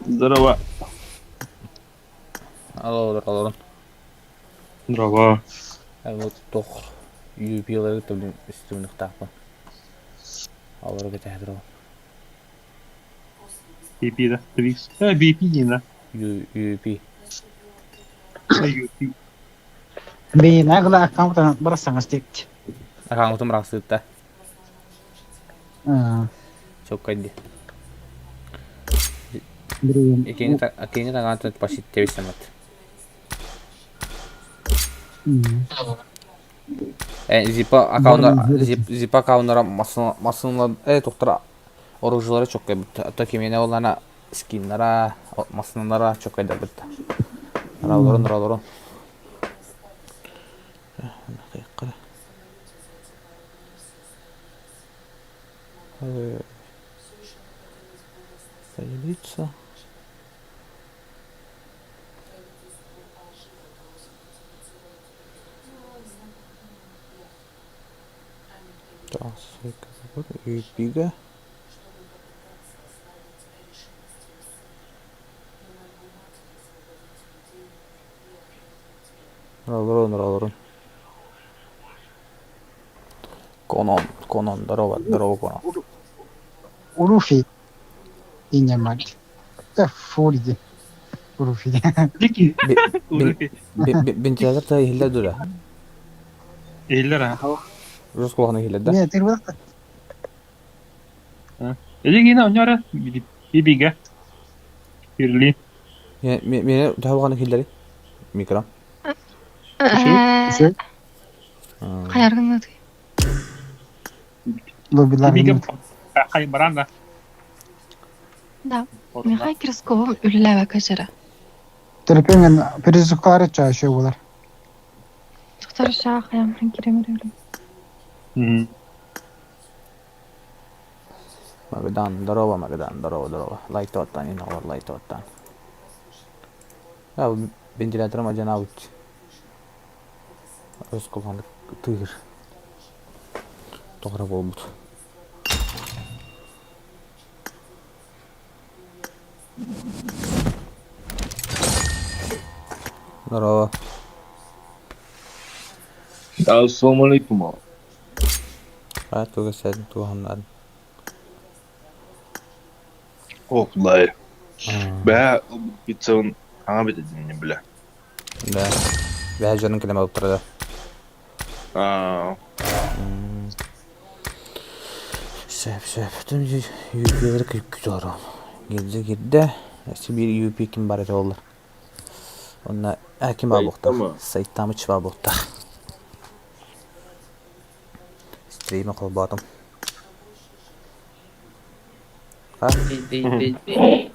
Здорово. Алло, олорон. Здорово. Вот тох UP-лары төбүн үстүмүнүхтаахпын. Олору кэтэһэ BP да? Твикс. BP не да. UP. UP. Бейна гла аккаунтан барсаңыз текти. Аккаунтум рахсытта. Чоккайди. Икини тагаан почти тебисемат. Зипа аккаунтар Зипа аккаунтара масынла тоқтара оружиелары чоккай бутта. Ата кимине олана скиннара, масыналара чоккайдар бутта. Ралорун, ралорун. Поделиться. Так, Пига. Олорун, олорун. Конон, Конон, здорово, здорово, Конон. Уруфи иннемат. Фурди. Уруфи. Дики. Уруфи. Вентилятор та иһиллэр дура. Иһиллэр а. Рус кулаҕына иһиллэр да? Не, тирбэт. Эдигина онньоро бибигэ. Ирли. Мene төһө улахан иһиллэри? Микро. Хайаргын Бибигэ хай баран да. Да. Михаил Кирсковым үлэлээбэккэ көчөрө. Терпенген перезукары чашы болар. Тохтор шаах хаямхан киремер Магадан, здорово, Магадан, здорово, здорово. Лайт оттан, ин олор лайт оттан. Я вентиляторым ажан аут. Рус кулаҕына тыыр. Тоҕо буолбут. Здорово. Ассаламу алейкум. А туга сәдин туһаннан. Ох, лай. Бә, пиццаун аңа бит не бля. Да. Бә жаның килеме алып турады. А, Сөп, сөп. Түн UP-лер күп күтөрө. Гирде гирде. Сибир UP ким бар ете олар. Онна ким бар буктар? Сайтамы? Сайтамы чыба буктар. Стриме колбатым. А?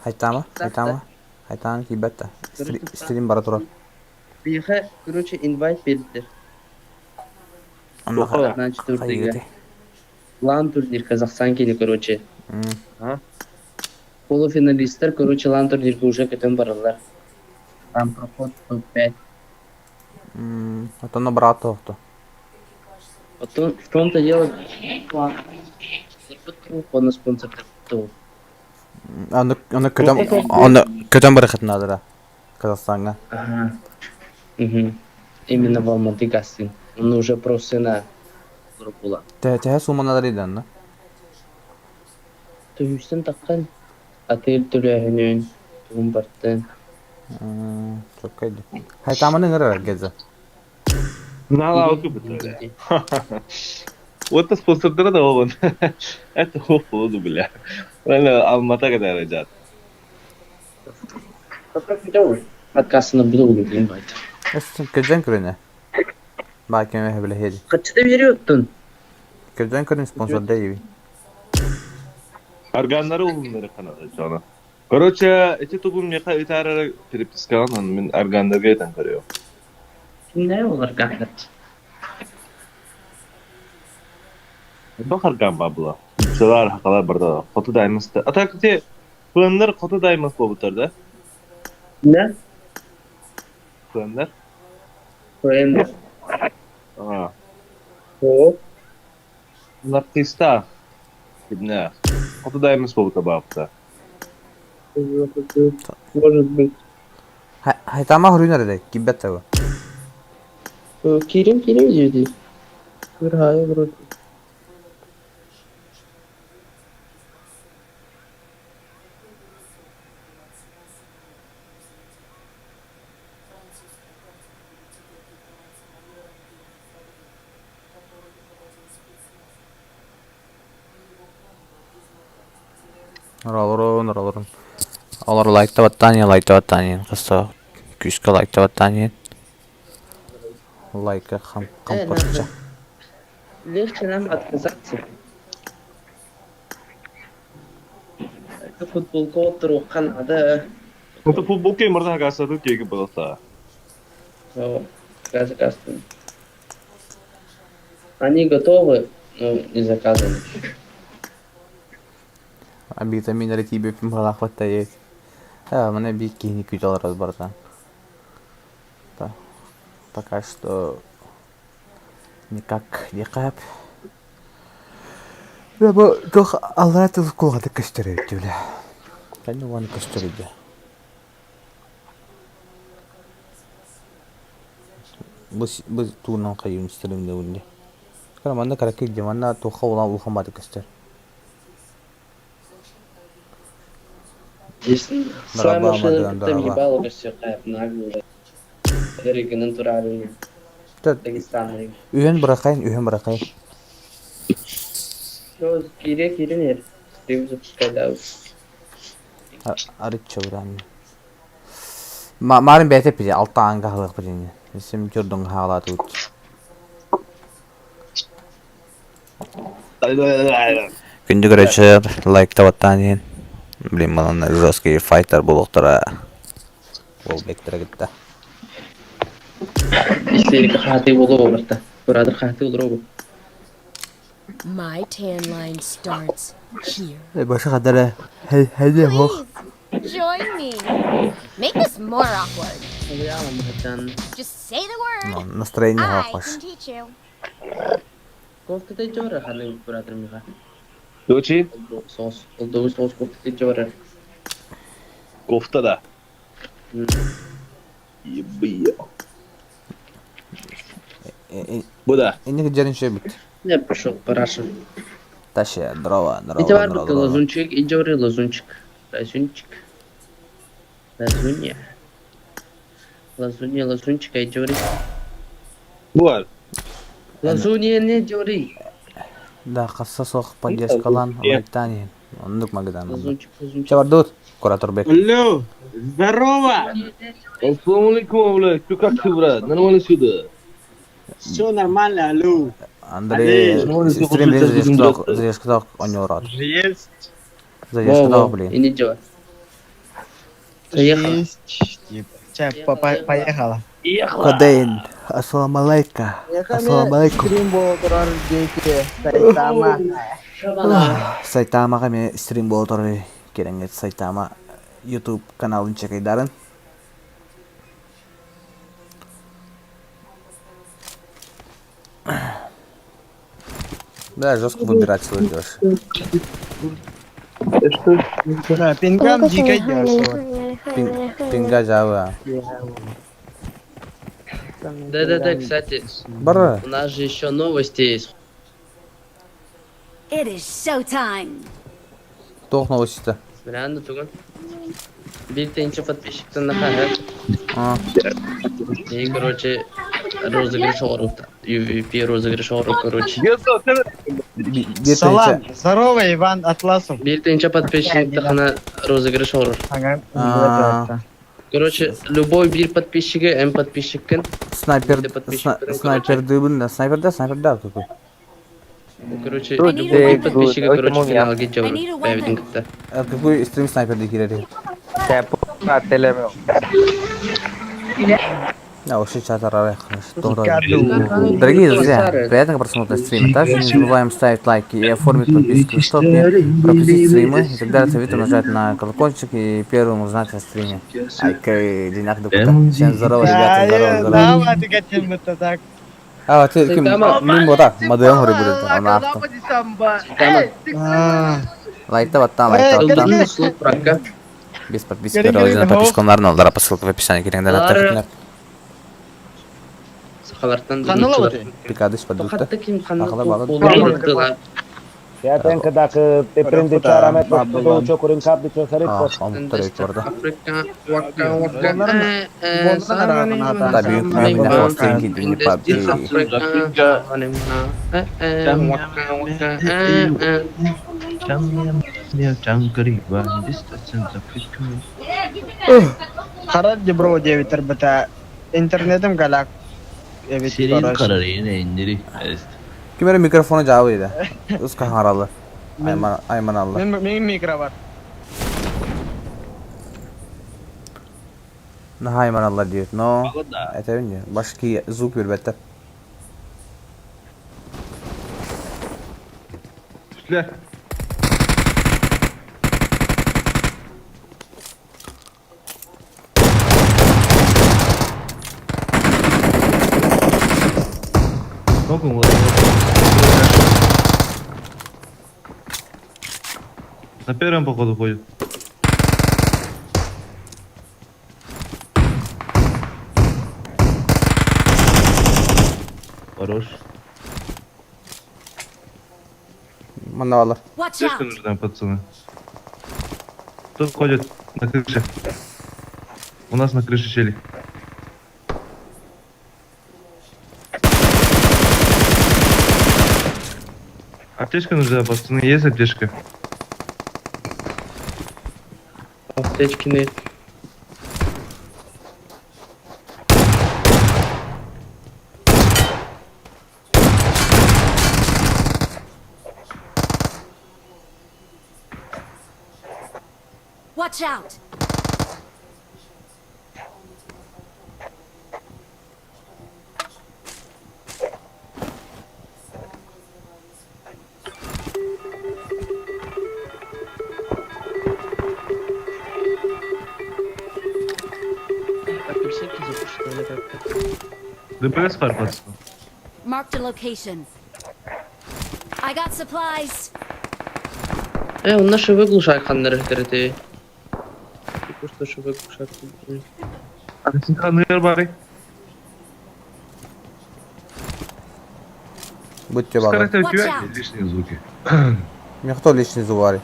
Хайтама, хайтама. Хайтан кибетте. Стрим бара турар. Биха, короче, инвайт бердилер. Онна Тоха. Значит, турнирге. хайгыты. Лан турнир Казахстан кини, короче. Полуфиналисттер, короче, лан турнирге уже көтөн баралар. Там проход топ-5. Отонно брат тоқты. Потом, в том-то дело, план. На спонсор Аны аны көтөн аны көтөн барахытын адыра. Казахстанга. Ага. Угу. Именно в Алматы кастинг. Он уже просто на группула. Тәһә суманалар иде анда. Төһүстен таққан отель төлөһүнүн тугун бартын. Çok kaydı. Хайтаманы ngырар гезе. Нала алты бит. Вот спонсордара да олон. Это хоп бля. Ладно, Алмата когда рожат. Подкастына буду инвайт. Эс көдөн көрүнө. Ба кеме биле хеди. Качты бериоттун. Көдөн көрүн спонсор дейби. Органнары улуннары канады жана. Короче, эти тугум меха итара перепискалан мен органдарга этен көрөм. Кимдер олар гахат? Бах орган бабла. Сылар хакалар барда. Хоту даймасты. А так те пыннар хоту даймас болуптар да? Не? Пыннар. Пын. А, О, наркиста. Кибне. Хоту даймас болуптар бабта. Может быть. Хайтама хоруйнар эрэ, киирбэт того. Киирим, киирим дии. Кырһайы вроде. Олорун, олорун. Олор лайктабаттаан иһин, лайктабаттаан иһин. Хасса күүскэ лайктабаттаан иһин. Лайка хам Надо. Легче нам отказаться. Это футболка отторуохха наада. Это футболка мырда хагасады теги болота. Заказ. Они готовы, но не заказаны. Обита мин эрэ тиийбиппин баҕалаахпат да Ээ, маны биир киһини күүтэ олорор барыта. Пока что никак диэххэ сөп. Бу туох аллараа тыл кулҕатык көстөр эбит бля. Ханна уонна көстөр эбит. Бу бу туунан хайыын истэрим да дии. Кыра манна кыракый дии манна туохха улахан улахан бааты көстөр. Своя машина кытта въебала көстүөххэ наглый. Эригинэн турарын Дагестанный. Үһүн бырахайын, үһүн бырахайын. Киире киирин эр. Стрим запускай да. Арычча быран. Марын бэйэтэ пиди алта аанга хаалыахпыт ини. Сим чурдуҥ хаалаатыбыт. Күндү көрөөччүлэр лайктабаттаан иһин. Блин, манан жесткий файтер буолуохтара. Буолбектара кытта. Истерика хаатыы буолуо барта. Быраатыр хаатыы олоруо. My tan line starts here. Башы хадара хәде хох. Please, join me. Make this more awkward. Just say the word. Настроение I хохош. can teach you. Кофтата жора ханы быраатыр миха. Дочи? Соус. Олдогу соус кофтата жора. Кофта да. Ебыя. Бу да. Инник жерин шөбүт. Я пошел, параша. Таше, дрова, дрова, Ити бар дрова, бутта дрова. лазунчик, и жори лазунчик. Лазунчик. Лазунья. Лазунья, лазунчик, ай жори. Бу бар. Лазунья не жори. Да, хасса сох поддержкалан лайктаан иһин. Оннук магадан. Лазунчик, лазунчик. Чабардут, куратор бек. Алло, здорово! Ассаламу алейкум, блядь. Ты как ты, брат? Нормально сюда? Все нормально, алло. Андрей, стрим задержкалаах оньорат. Жесть. Задержкалаах, блин. И не жора. Поехала. Жесть. Типа, Ча, поехала. Кодейн, ассаламу алейка. Ассаламу алейкум. Стрим болтурар дети. Сайтама. Сайтамаға мен стрим болтор кереңет Сайтама YouTube каналын чекайдарын. Да, жестко выбирать свой идешь. Да, пингам дикой дешево. Пинга жава. Да-да-да, кстати, Бара. у нас же еще новости есть. It is showtime. Туох новости-то? Реально туган. Биир тыһыынча подписчиктан нахара. А, И, короче, розыгрыш орута. UVP розыгрыш ору, короче. биир Салам, тыһыынча. здорово, Иван Атласов. Биир тыһыынча подписчиктахына розыгрыш ору. Ага, А. Короче, любой биир подписчига, М подписчиккин. Снайпер, Ты подписчик, снайпер дыбын, да, снайпер да, снайпер да, какой. Короче, I need a любой weapon. подписчига, короче, финалга I need жабыр. a Бэйбитин weapon. кытта. А какой стрим снайпер дикерери? Да, вообще чат Дорогие друзья, приятного просмотра стрима. Также не забываем ставить лайки и оформить подписку, чтобы не пропустить стримы. И тогда советую нажать на колокольчик и первым узнать о стриме. Айкай, Динах Дукута. Всем здорово, ребята, здорово, здорово. Да, ты хотел бы так. А, ты ким? Мин бота, мадыам хори будет. Она авто. Сайтама. Лайкта баттан, лайкта баттан. Слот прака. Без подписки на подписку нарноллара по ссылке в описании кириҥ донаттар. Сахалартан Ханна олоҕутуй? Пикадыш поддутта. Хатта ким ханна Ахала бала. буолур Fiaten dacă te prinde ceara mea, tot ciocuri în cap de ți-o sărit, poți. Afrika waka waka Da büyük mümin hosting gibi PUBG. Хара дебро диэбиттэр быта интернетим галак эбит Senin короче. kararını indiri. Kim mere mikrofonu cevabı idi. Uska haralı. Ayman Ayman Allah. Мен мен микро бар. Ne Ayman Allah diyor. No. Этэбин diyor. Başka звук бирбеттер. Üstler. Bakın o На первом, походу, ходит. Хорош. Манна алар. Watch Слишком out! нужна, пацаны. Тут ходит на крыше. У нас на крыше челик. Аптечка нужна, пацаны, есть аптечка? Аптечки нет. Watch out! Апельсинки запушили как-то. ДПС пар, пацаны. Marked a location. I got supplies. Э, он наши выглушай ханнер ты. Что же выглушай? Синхронный бары. Будьте балы. Скорее Watch тебя out. лишние звуки. Мне кто личный зубари?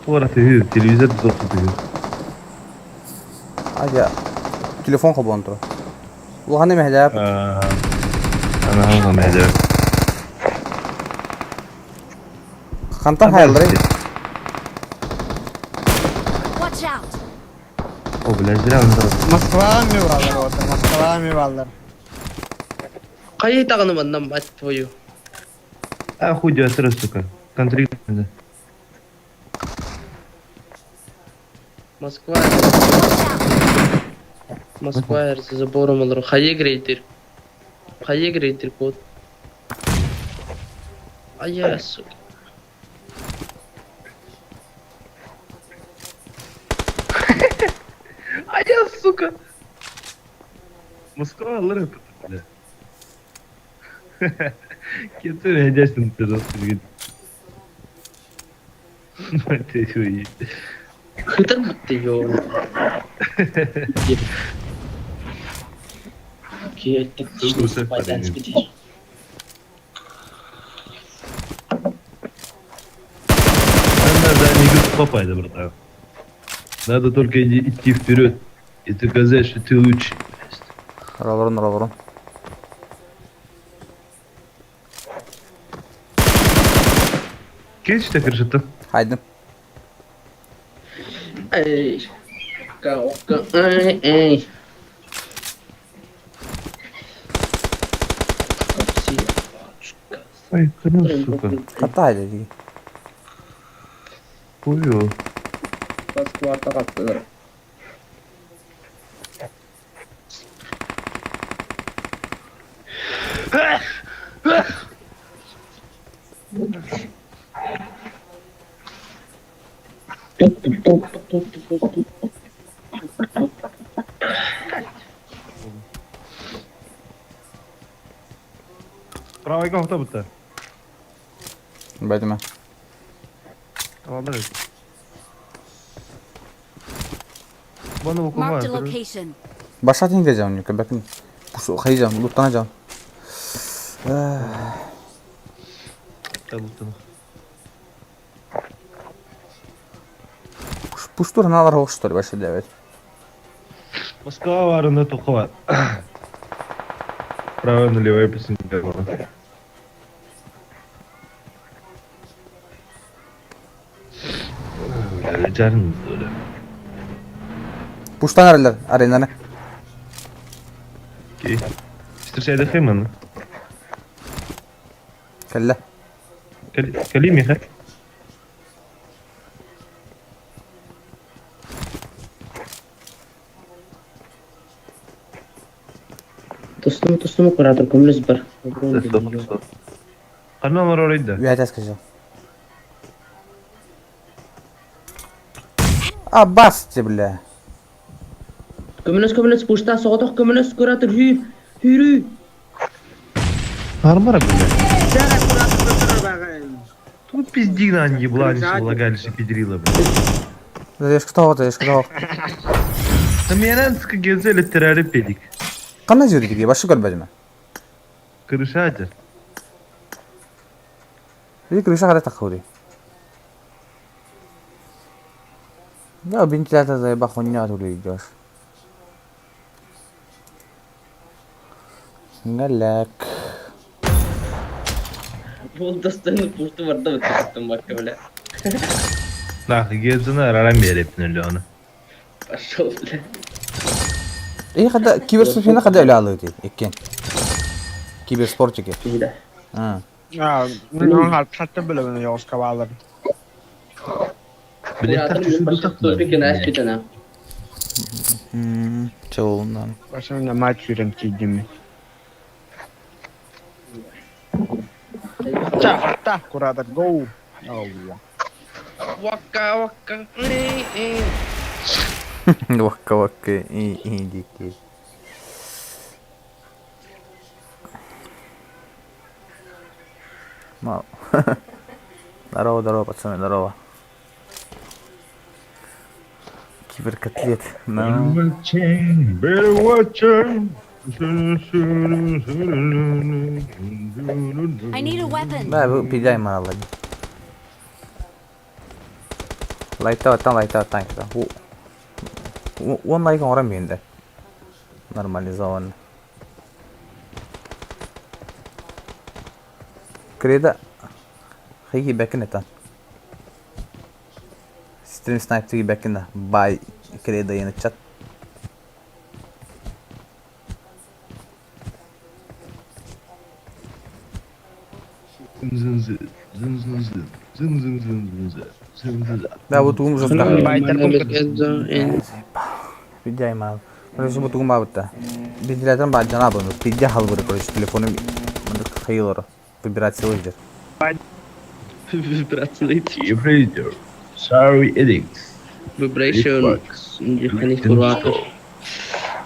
Пора ты видишь, телевизор ты видишь. Hadi телефон хобон тур. Улаханы мехдәп. Ана ана мехдәп. Хантан хайылдыры. Watch out! О, блядь, зря он Москва ми баллар вот, Москва ми баллар. Кайы тагыны маннан мать твою. А хуй делать, сука. Контрик. Москва. Москва за забором олар. Хайы грейтер. Хайы грейтер код. А я, сука. А я, сука. Москва алыр бля. Кетер әдәсен ты Мать твою. Хытыр бітті, ё. Тактичный по-дански. Надо не попасть, братан. Надо только идти вперед и доказать, что ты лучше. Ролрон, ролрон. Кеш крышата. Хайдым. Эй, эй, эй. Ай, сука. Ката хайды. Хуё. Москва таптылар. Правый автобуста. Бәдіме. Tamam. Marked a location. Башатын gideceğim yukarı bakın. Kayacağım, lootlanacağım. Пуштур аналар хоқштор башы девет. Москва варында тоқы бар. Право нулевой песня. Жарын Пуштан аралар аренаны. Окей. Встречай Хэммон. Кэллэ. Кали Миха. Тостум тостум куратор көмөлөс бар. Канал оройда. Я скажу. А басты, бля. Көмөлөс көмөлөс пушта соҕотох көмөлөс куратор хүү хүүрүү. Армара, бля. Тут пизди на еблани, лагали, педрила, бля. Задержка задержка Менен гезели терәрі педик. Қандай жерге башы көрбәдім. Крышатер. Или крыша қара таққауды. Да, вентилятор заеба хуйня тут идешь. Галяк. Бұл достойны пушты барда өткізттім бакка, бля. Нах, гезini араран беріп нөлі Пошел, бля. И хада киберспортина хада öyle alıyordu. Ikkin. Киберспортики. Да. А. А, ну, хатты билебин yo'q баллар. Куратор мен пошел топик на спитана. Чоулунан. Başımda maç yürüm тидими. Та, куратор, go. Алла. Вака вака. Вакка вакка и и дикий. Мало. Здорово, здорово, пацаны, здорово. Киберкотлет. Ну. Better watch out. I need a weapon. Да, пиздяй мало. Лайтау лайтау танк. Он лайк орам бенде. Нормализован. Креда. Хейги бэкин это. Стрим снайп тиги бэкин бай креда ена чат. Да, вот ум уже Пиздяй мал. Короче, вот ум бабыта. Вентилятором бад жана буну. Пиздя халбыры, короче, телефоном хайылор. Вибрация выйдет. Вибрация. Vibrator. Sorry, addicts. Vibration. Куратор.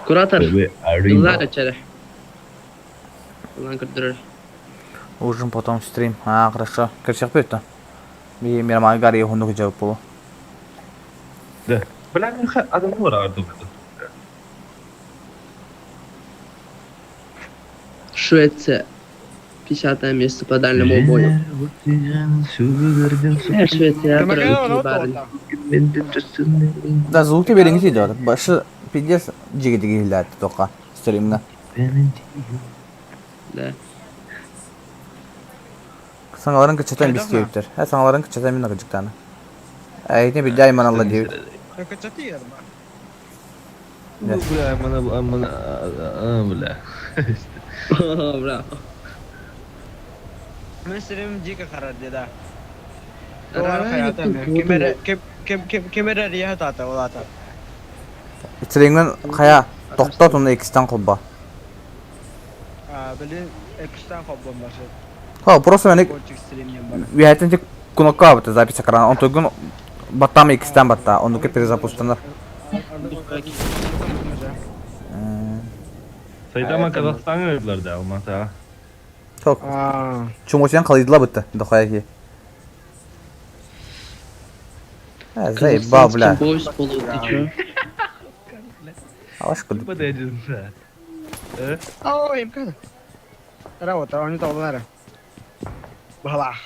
Куратор. Ладно, чара. Ужин потом стрим. А, хорошо. Короче, это. Мирман Гарри хунук жауап болу. Да. Бля, мен адам бар арды. Швеция. 50 место по дальнему бою. Швеция, Да, звуки береңиз идет. Башы пиздец жиги-жиги хилляты тоқа стримна. Да. Саңаларын кычатан бис кейиптер. Ә саңаларын кычатан мин кычыктаны. Әйтне бир дайман алла дейт. Бля, мана, мана, бля. Бля. Мен дико харар да. Кемере рия тата олата. Стримнен хая токтот уну X-тен колба. А, билин X-тен колбон башы. Ха, просто мен Виятен тек кнопка абыты запись экрана. Он тугун баттам X-тен батта. Онуки перезапустанар. Сайтама Казахстанга öldüler да Алматы. Çok. Чумосян қалайдыла бітті, дохаяки. Заебал, бля. Казахстанский поезд был, ты чё? Алаш курдук. Ой, МК. Работа, он не того наверное. Бахалах.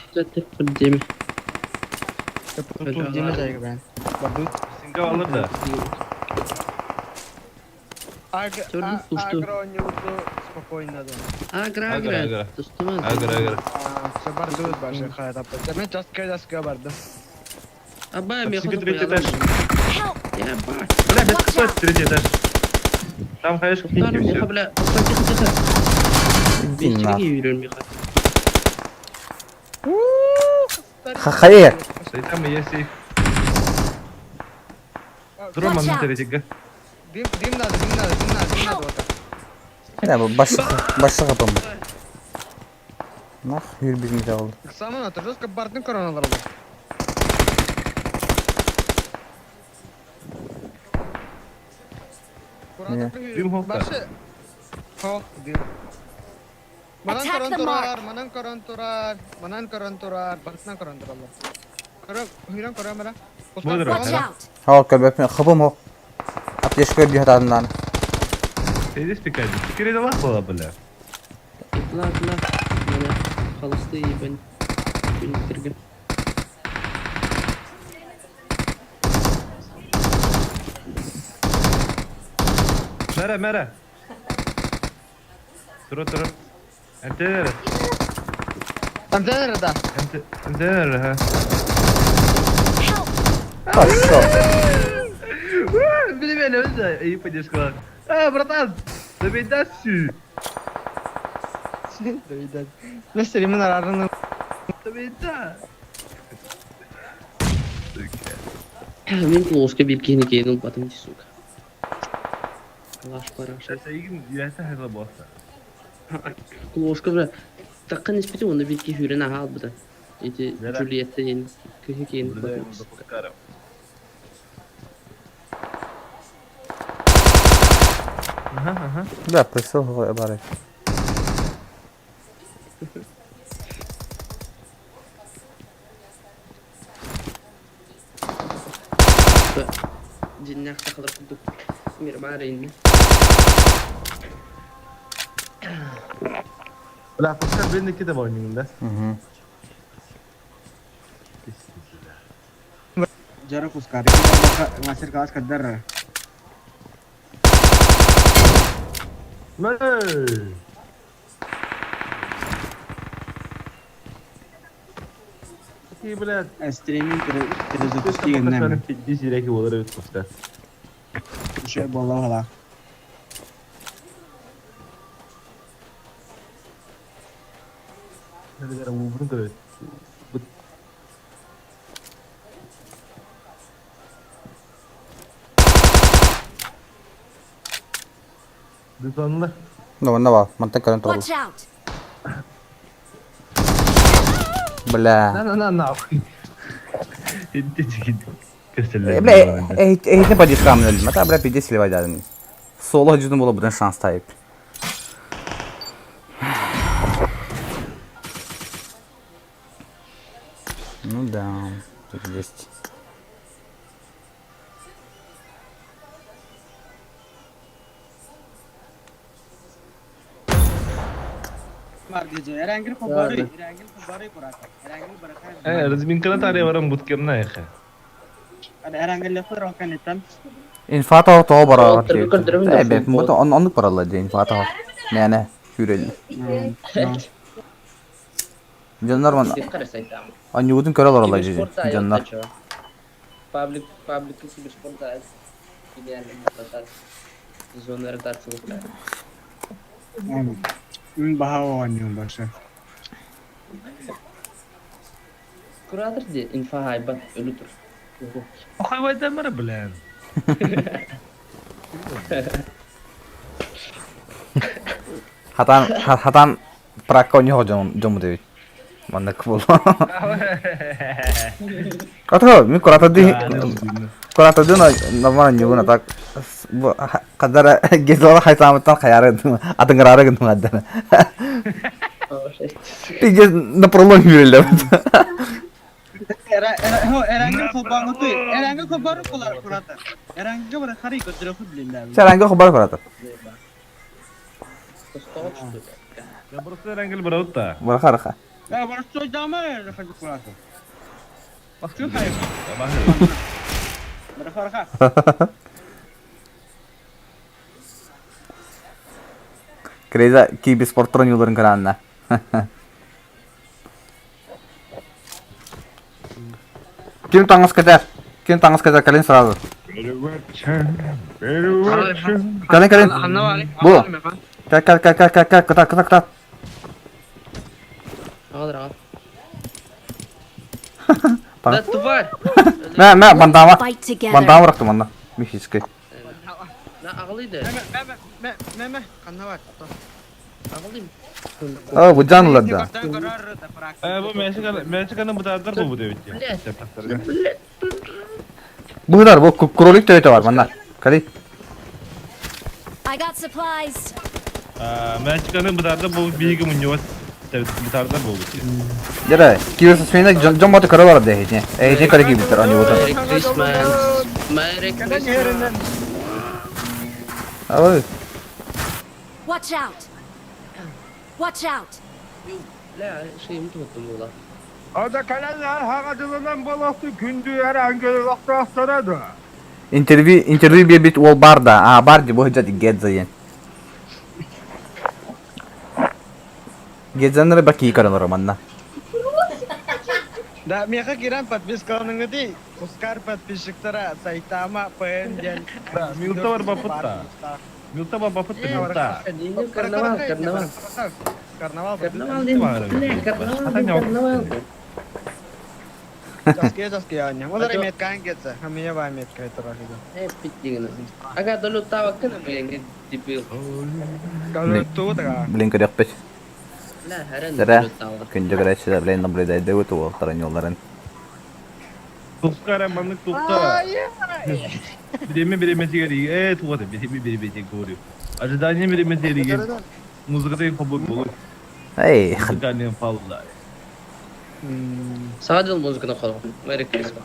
Деми. Деми зайга ben. Бардут. Синга alır da. Агро не уду спокойно да. Агра, Агра, агра. агра. Тустумaz. Агра агра. Все бардут башы хайда. Мен just кайдас бардым. Аба, меха Синга третий этаж. Help! Я ба. Бля, без кстати, третий этаж. Там, конечно, Тохтар, книги меха, все. бля. Тохтар, тихо, тихо. Иди нахуй. Бечеге yürüyorum меха. Хахае! И там и есть сейф. Дрон Watch на out. третьего. Дим, дим надо, дим надо, дим надо, дим надо. вот так. Не, бу башы капым. Нах, yürü bizim de oldu. Самын аты жестко бардын короналар бар. Не. Дим хопта. Башы. Хо, дим. Манан Attack корон the турар, mark. манан корон турар, манан корон турар, бартынан корон туралар. Корон, хүйрен корон бара. Бодро. Watch out! Ha, көрбөпмүн хыбым хо. Аптечка көрдү хатааннан. Ты здесь пикать? Теперь это была, бля. Ла, ла. Мене холостые ебань. Күнтерге. Мәрә, мәрә. Тура, тура. Әнтелер. Антеннер да. Әнтелер, ха. Help! Хорошо. Били мені өзі, и поддержка. А, братан, добейдасю. Давид. Настя, мен арарын. Добейда. Мен плоска bir кені кейін батым сука. Лаш параша. Сейчас игин яса хазла боса. Клошка бля. Тақын испити онда bir ки хүрен аға албыда. Эти Нера? Джульетта ен күхі кейін батым сука. Ага, ага. Да, присыл бары. Диннях тақылыр күдік. Мир бар енді. Бля, пускай бенди киде бар да? Угу. Жара кускар. Мастер класс кадар. Мэй! Какие, блядь, Стриминг Точно покажем 50 реки болар өт куста. Еще болла Убрын көрөт. Дүзанлы. Ну, онна бар. Мантан көрөн туралы. Watch out! Бля. На на на нахуй. Э, Бля, эй, эй, не поддержка мне. Мата, бля, пиздец ливай дадым. Соло жүзүн боло будан шанс тайып. Ну да, тут есть. Разминканы таре барам буткемна эхе. Инфата то бара. Ол көрдүрөмүн да, Э, бет, мото он оннук баралла де инфата. Мәне, хүрел. Жаннар ман анюгутун көрө алар же. Жаннар. Паблик, паблик киберспорт да. Идеально ротация. Зона ротации вот Баха Куратор де инфа хайбат өлүтүр. Охай вайдамара, блин. Хатан хатан пракка у него жому дебит. Манна кбол. Ката, ми куратор ди куратор ди нормально нюгуна так кадара гезора хайсамыттан хаяры атыңырары гын аддана. Пиздец на пролом юреле. Чаранга хобар куратар. Бараха раха. Крейза киберспорттарын юларын кыраанна. Ким таҥас кэтэр? Ким таҥас кэтэр? Кэлин сразу. Кэлин, кэлин. Бу. Кэл, кэл, кэл, кэл, кэл, кэл, кытат, кытат, кытат. Да тварь! Мэ, мэ, бандама. Бандама бырахтым онно. Мифический. О, бу жан ылар да. Бу Мексиканы бытаардар бу бу Быһыдар, бу кролик төбөтө бар манна. Кали. I got supplies. Мексиканы бытаардар бу биһиги мунньубат бытаардар бу. Дere, киберспортсмены дьон баты көрө бар дэ хитне. Эйхне көрө кибиттер они вот. Merry Christmas! Merry Christmas! Ой. Watch out. Watch out. Бля, шеем тут было. Интервью интервью биэрбит уол бар да. А, бар ди бу хыдьат Гедзайен. Гедзаннары баки көрөн романна. Да, меха киран подпискаланыҥҥытый, Ускар подписчиктара Сайтама ПН диэн. Да, Милта бар бапытта. Милта бар бапытта, Милта. Карнавал, карнавал. Карнавал. Карнавал, бля, карнавал, карнавал. Жаске, жаске, аня. Олар меткаан кетсе, хамия ба метка это Э, питтигин. Ага, долю тава кына, блин, дебил. Блин, көрөкпүт. Бля, харан Дere, долю тава. күндү көрөөччүлэр, блин, наблюдайдыбыт уолтарын юлларын. Тускара маннык тукта. Биреме биреме тигери. Э, тугата биреме биреме тигери говорю. Ожидание биреме тигери. Музыка деген побок болот. Эй, Музыкальная пауза. Саадыл музыканы холом. Merry Christmas.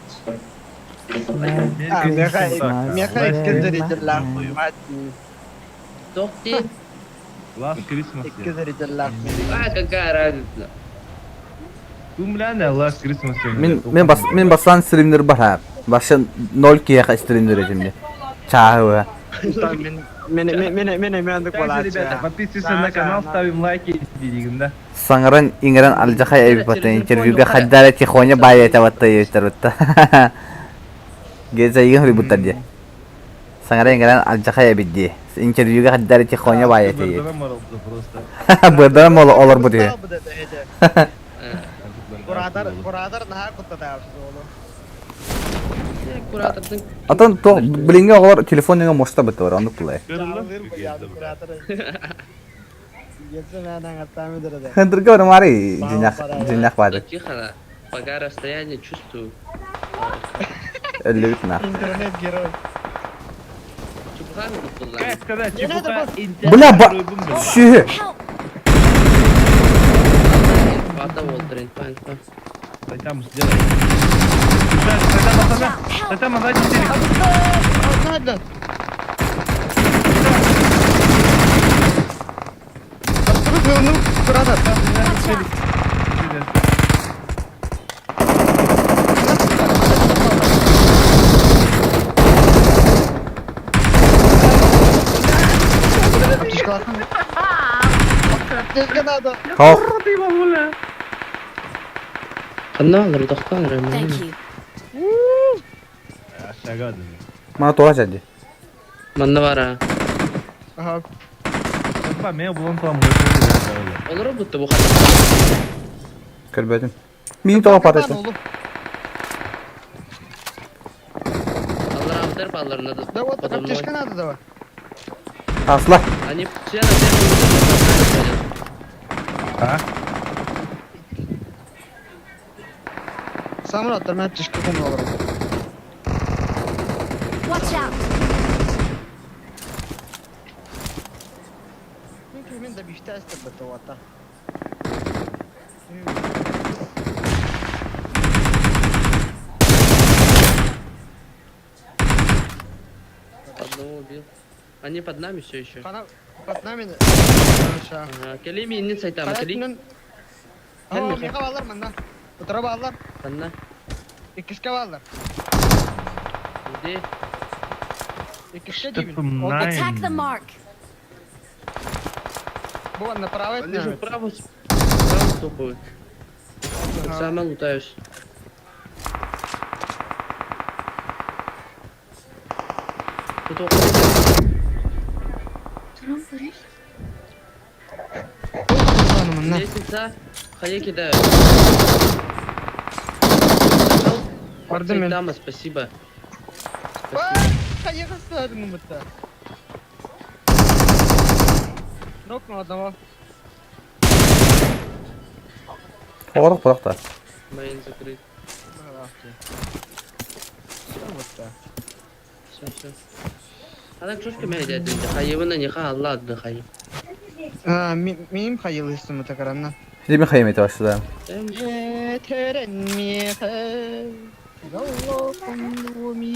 Меха, меха икки зрителлах. Тохти. Last Christmas. Икки зрителлах. А, какая разница? Тумляна Last Christmas. Мин мин бас мин бастан стримнер бар ха. Башын 0 киэхэ стримнер этимде. Чааһы. Мен мен мен мен мен Также, ребята, подписывайтесь на канал, ставим лайки и да. Саҥаран иҥэрэн алдьархай эбиппаттан интервьюга хайдара тихоня баайата батта диэбиттэр Геза игин хуруйбуттар дии. Саҥаран иҥэрэн алдьархай эбит дии. Интервьюга хайдара тихоня баайата диэбит. Бырдаран олорбут үһү. Куратор, куратор наһаа куттатаабыт оҕолор. Атын то билиҥҥи оҕолор телефон нөҥүө муоста быттылар оннук булай. Хындырга барымаары дьиннэх дьиннэх баады. Тихо, пока расстояние чувствую. Өллүбүт на. Интернет герой. Как сказать, чепуха Бля, ба... Сүһү. Вата Уолтер, инфа, инфа. Сайтам сделай. Сайтам, сзади телек. Хоп. Канал, тохтан, Thank you. Мана туға жади. Манна бара. Ага. Мен булан там Олар будто бу Көрбөтүм. Мин тоға патышы. Алар авдар баллар надо. Да вот, аптечка надо давай. Асла. Они все на всех А? Самураттар мен аптечка кум олар. Watch out. Мен да биште астыр бітті ота. Одного убил. Они под нами все еще. Хана под нами. Ага, кели минни сайтама, кели. О, миха баллар манна. Утара баллар. Манна. Иккиске баллар. Где? Иккиске дибин. Attack the mark. Бу направо. Они же вправо, вправо топают. Сама лутаюсь. Лестница. Хае кидаю. Бардым мен. Дама, спасибо. Хайа кыстадым бытта. Нокнул одного. Оҕорох бодохтор. Мейн закрыт. Все, все. Ана чушка меня дядя, хайыбына не ха Алла отдыхай. А, мим хайылыстым это каранна. Дими хайым это сюда.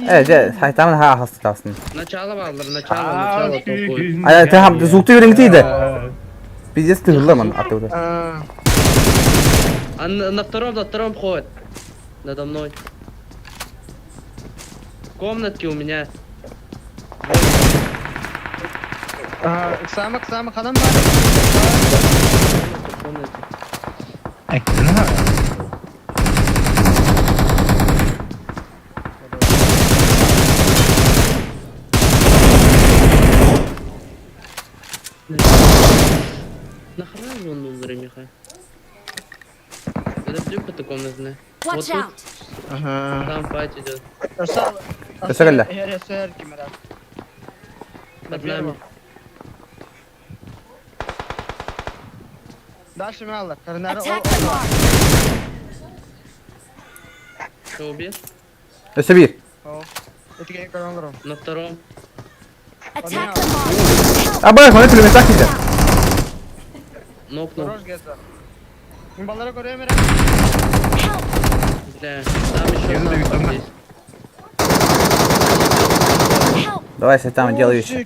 Э, же, хайтамын ха хастасın. Начало баллар, начало, начало толкует. Ай, ты хам звук ты вериңтиди. Пиздец ты хылламан аты. А на втором ходит. Надо мной. Комнатки у меня. Самак, самак, ханам бар. Нахрена же он умер, Миха? Это где то комнатная? Watch Вот тут. out. Ага. Там файт идет. Өсөгөллө. Под нами. Дальше мало. Карнара. Attack the mark. Что, убит? Өсө бир. На втором. Attack the mark. А бак, маны пулемет киде. Нокнул. Баллара көрөм Бля, там еще саппорт есть. Давай сайтам делай еще.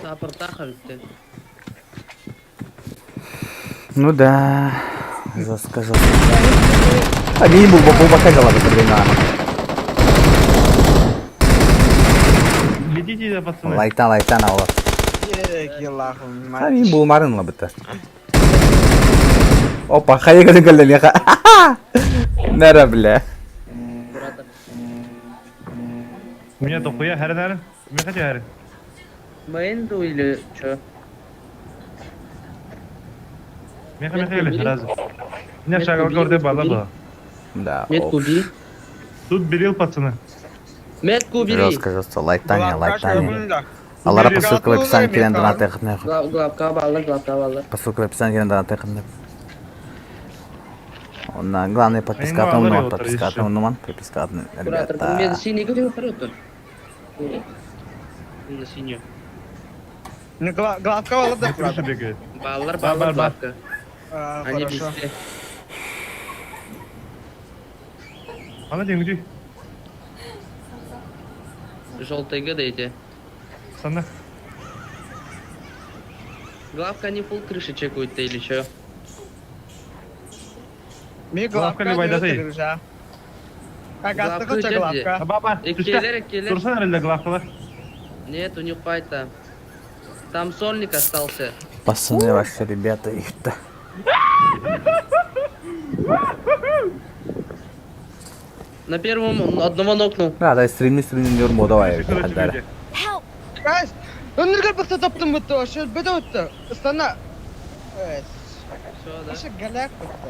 Саппорт тахавит Ну да. Жестко, жестко. А мини был был бока дала бы время. Летите, пацаны. Лайтан, лайтан аула. А мин был марын лабыта. Опа, хайга дегелде меха. Нара бля. У меня дохуя хәрен Меха хәрен. Мейнду или чё? Меха меха или сразу. У меня шагал гордый бала была. Да. Метку убери. Тут берил, пацаны. Метку убери. Жестко, жестко. Лайтание, лайтание. Алара по ссылке в описании кирен донат эхне. Главка баллар, главка баллар. По ссылке в описании кирен донат эхне. На главное подписка от Нуман, подписка от Нуман, подписка от Куратор, ребята. мне синий говорил, вперед На синюю. Ну, главка баллар да Крыша бегает. Баллар, баллар, главка. Они везде. Она деньги. Желтые гадайте. Санна. Главка они пол крыши чекают-то или чё? Ми главка ли байдаты? А гастык главка. Баба, Келер, келер. Турсан әле главкалар. Нет, у них файта. Там сольник остался. Пацаны вообще, ребята, их-то. На первом одного нокнул. Да, дай стримни, стримни, нюрму, давай, Хадара. Guys, өнүргөр быкта таптым бутты, ошо бөтө бутты. Ыстана. Все, да. Ошо галяк бутты.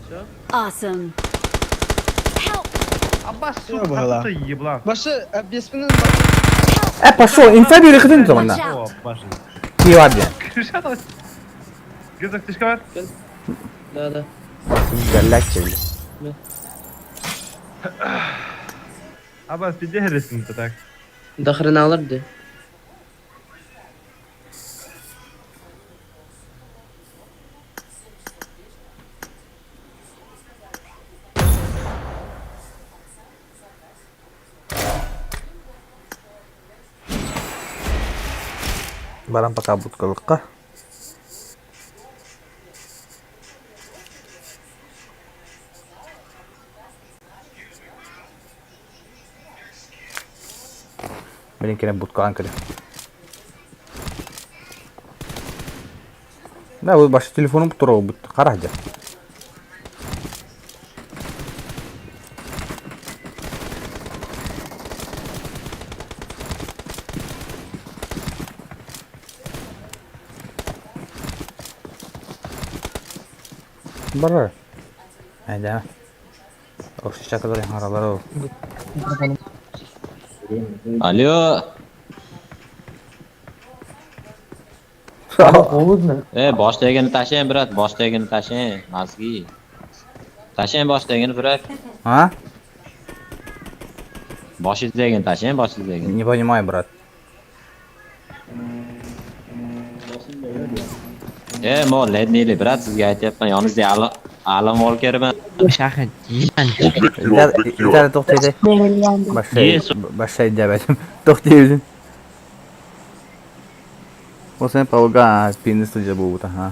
Все? Awesome. Help. Аббас, сука, ты еблан. Башы беспинен Э, пошел, инфа бери хытын то мына. О, башы. Киеварде. Крыша давай. Где аптечка бар? Да, да. Галячий, бля. Аббас, ты где хересин-то так? Да хрена алар где. Баран пока будкалыкка. Блин, кэлэн будкалаан кэлэ. Да, бу башы телефонум туруорбут. Хара дьэ. Барар. Айда. Орсича kadar haralar o. Алло. E, boshdagini tashlang, brat, boshdagini tashlang, mazgi. Tashlang boshdagini, brat. А? Boshingizdagini tashlang, boshingizdagini. Не понимаю, брат. E, mo lednili, brat, sizga aytyapman, yoningizda Alan Walkerman. İtalya to'xtaydi. Boshqa demedim. To'xtaydi. O sen pavga pinni sılca bu ha.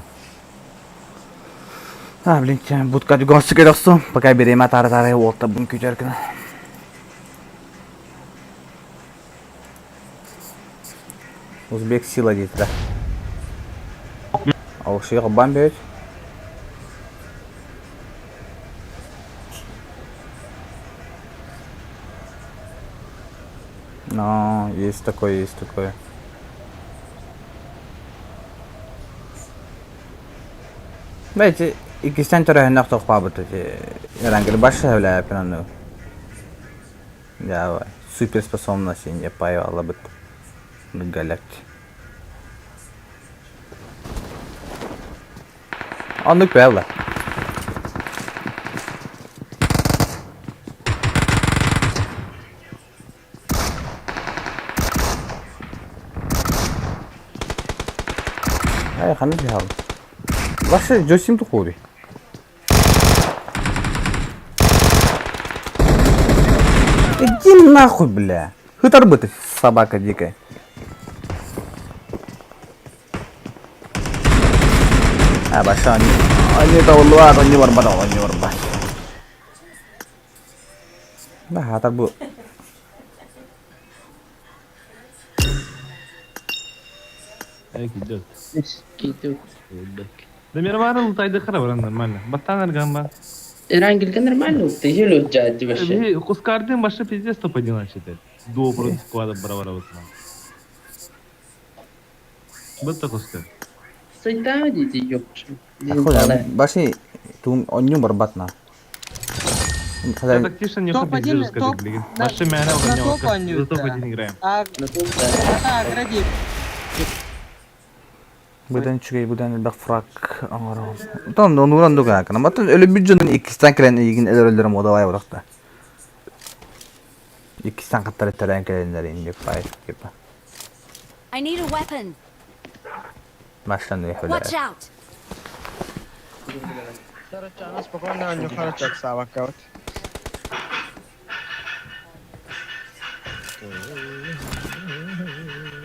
А, блин, будка гости керексу. Пока береме тары тары олта бун күтәркін. Узбек сила дейді да. Ал шейх бамбет. Но, есть такое, есть такое. Бәйти, иккистэн төрөһүннэх тохпаабыт ити Эрангел башы үлээпин ону. Дьэ, суперспособность не паялабыт. Галят. Оннук бэлла. Ай, ханна дьаһал. Башы Жосим тухури. Иди нахуй, бля. Хытар бы ты, собака дикая. А, баша, они... Они тавлуар, они барбар, они барбар. Да, хатар бу. Идет. Китүк. Да мировая лутайды хара нормально. Баттан аргамба. Эрангелге нормально, ты еле жадди вообще. Кускардын башы пиздец топ-1 считает. Дуо против склада барабара вот. Бытта куска. Сайта дети, ёпчу. Баши тум онню барбатна. Я так тише не Топ-1, хочу сказать, топ- блин. на- Баши меня на топ они, За да. топ-1 играем. А, а, Будан чүгэй будан элбэх фрак оҥорон. Тон онууран дуга кана. Матын өлө бүджөнүн иккистен кэлэн игин өлөрөллөрүм одалай буракта. Иккистен каттар эттерен кэленнер инник бай типа. I need a weapon. Маштан Watch үхүлэ. out. Короче, спокойно, не хорошо, савакаут.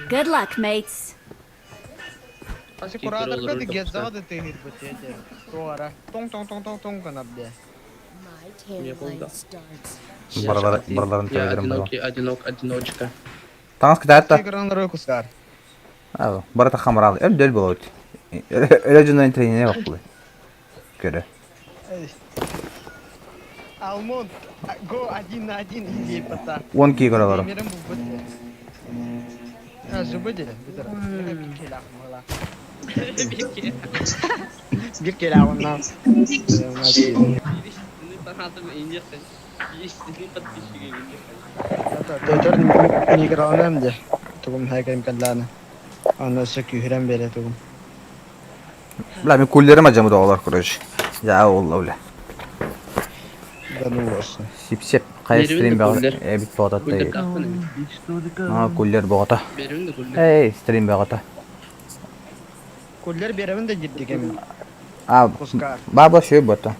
Good luck, mates. Asi куратор ты геззады ты гирбетете. Туара. Тong tong tong tong tong канабде. My timeline starts. Баралар бараларын Я төлөрүм одинокий, одинок, одиночка. Таңас кытаатта. Игран рой кускар. Аа, барата хамрал. Өл дөл болот. Өлө жунан тренинге бакулы. Көрө. Алмон, го один на один иди пата. Он ки көрөлөр. Мирем бу бит. А, жубы де, битер. Bir kere мала. Bir kere ondan. Игралнам де. Тугум хайкайм каллана. Аны сөкү бере тугум. Бля, мен куллерим ажамы доолар короче. Я олла бля. Да ну болсун. Сип-сип кай Берүүнү стрим багы куллер. э бит багата. Куллер кахпын. А, куллер багата. Берүүнү куллер. Эй, стрим багата. Куллер беребин да дирдик эми. А, Кускар. баба шөй бота.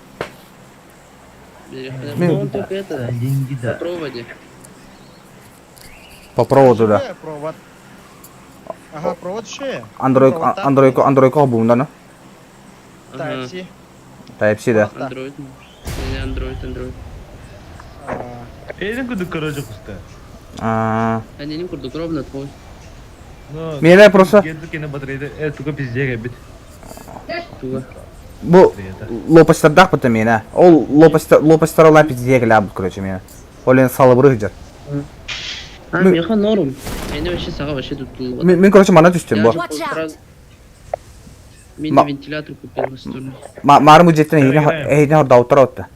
Ну, он только это, по проводе. По проводу да. Провод. Ага, провод шея. Android Android Android холбуун да Type-C. Type-C да. Android. Не, Android, Android. Эйден курдук короче куста. Аа. Они курдук ровно твой. Миэнэ просто Кентукины батарейда э туга пиздеге бит. Туга. Бу лопастардаах быта миэнэ. Ол лопастар лопастар олан пиздеге лабыт короче миэнэ. Ол эн салыбыры сылдьар. А, меха норм. Они вообще сага вообще тут тулла. Мин короче мана түстүм бу. Мини вентилятор купил настольный. Маарым удьеттен эһиини хордаабыттар отта.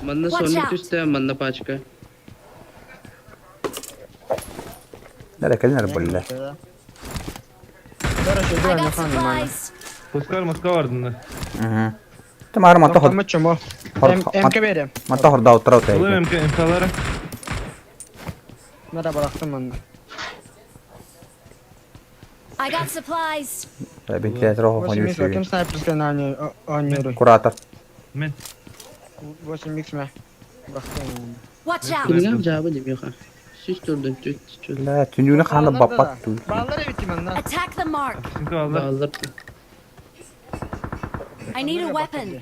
Манна сонник түстэ, манна пачка. Нэрэ кэлин эрэ буолла. Пускай Москва бардын. Маар манта хор. МК берем. Манта хордаабыттар отта. Улым МК МКлары. Нара барахтым манна. I got supplies. Вентилятор оһох Ким снайперская на анюру? Куратор. Мен. 8 икс мэ. Watch out. Кимге жабы деп меха. Сүз турдun түт түт. Ла түнүүнү хааны баппат туу. Баллар эбит манна. Attack the mark. Баллар. I need a weapon.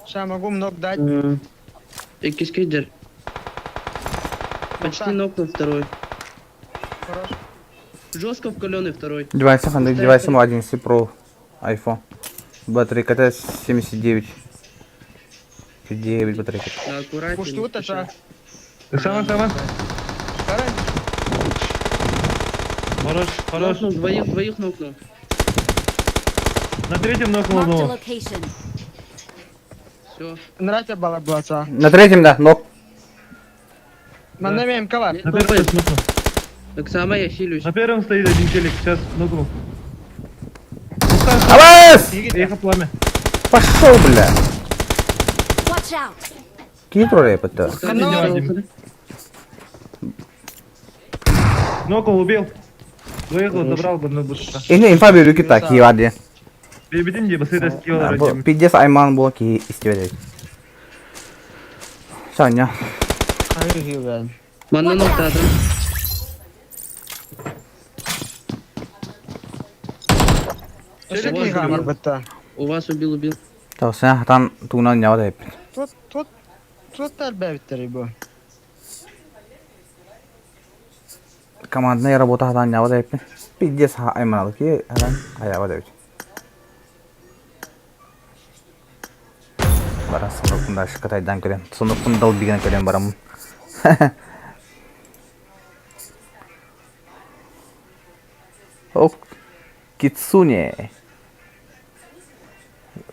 Ща могу много дать. Иккис Почти нокнул второй. Хорош. Жестко вкаленный второй. Девайсы ханды девайсы 11 Pro iPhone. Батарейка 79. 9 батарейка. Да, аккуратнее. Пушту та Сама сама. Хорош, хорош. Нокнул, двоих, двоих нокнул. На третьем нокнул Marked a одного. location. Все. Нравится бала блаца. На третьем, да, нок. Манна МК бар. На первом нокнул. Так самое я хилюсь. На первом стоит один челик, сейчас нокнул. Абас! Ехал пламя. Пошел, бля. Watch out. Кие турар эппит Нокнул, убил. Выехал, забрал бы, но быстро. Эне инфа берүү кита кии бар диэн. Бебедин де быстрее скилл Бу пиздец айман була кии истибэт эбит. Саня. Манна ноктадым. У вас убил, убил. Тау сен хатан туунан ньабат эбиппит. Тут тут тут элбэбиттер бу. Командная работа хатан ньабат эбиппит. Пиздец айман кии хатан аябат эбит. Баран сонукун шыкатайдан көрем. Сонукун долбиген көрем барамын. Ок, кицуне.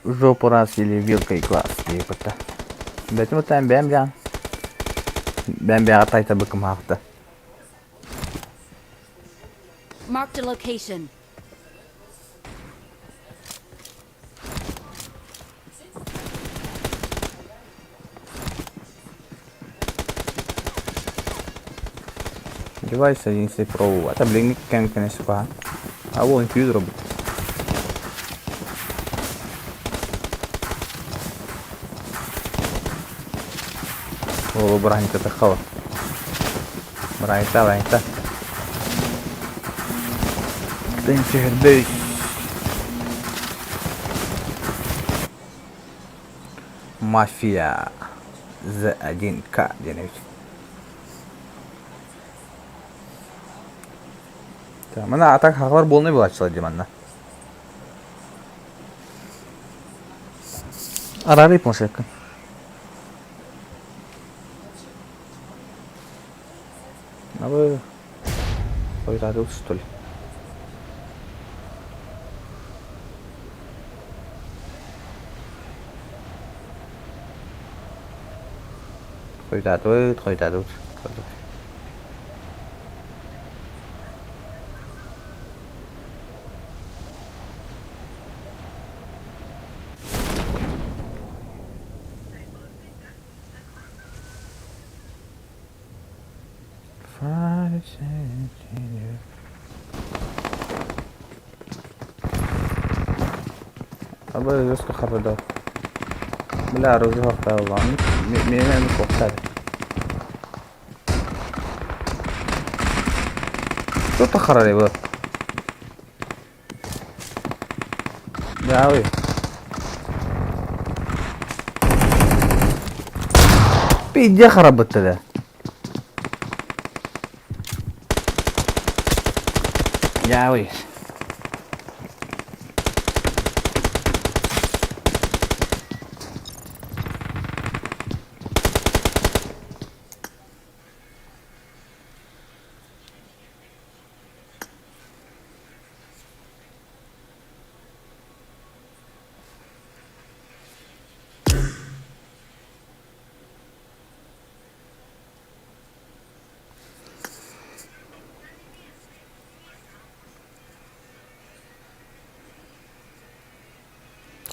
Жопу раз или вилкой глаз диэбитэ. Бэтим утан бэм жан. Бэм бэҕэ тайта быкымаахта. Marked a location. Девайс 11 Pro. Это блин кем конечно. А вон компьютер робит. О, бранька тахала. Бранька, бранька. Тынчердей. Мафия Z1K диэн Мына атак хахлар болны булачылар дим анна. Арары планшетка. А вы... Ой, что ли? Хойдадут, хойдадут. Five centimeters. Абы жестко харда. Бля, розыграв lan. Менен тоқтады. Кто харарый бу? Дьаабый. Пиздец харабыт да. Дьаабый.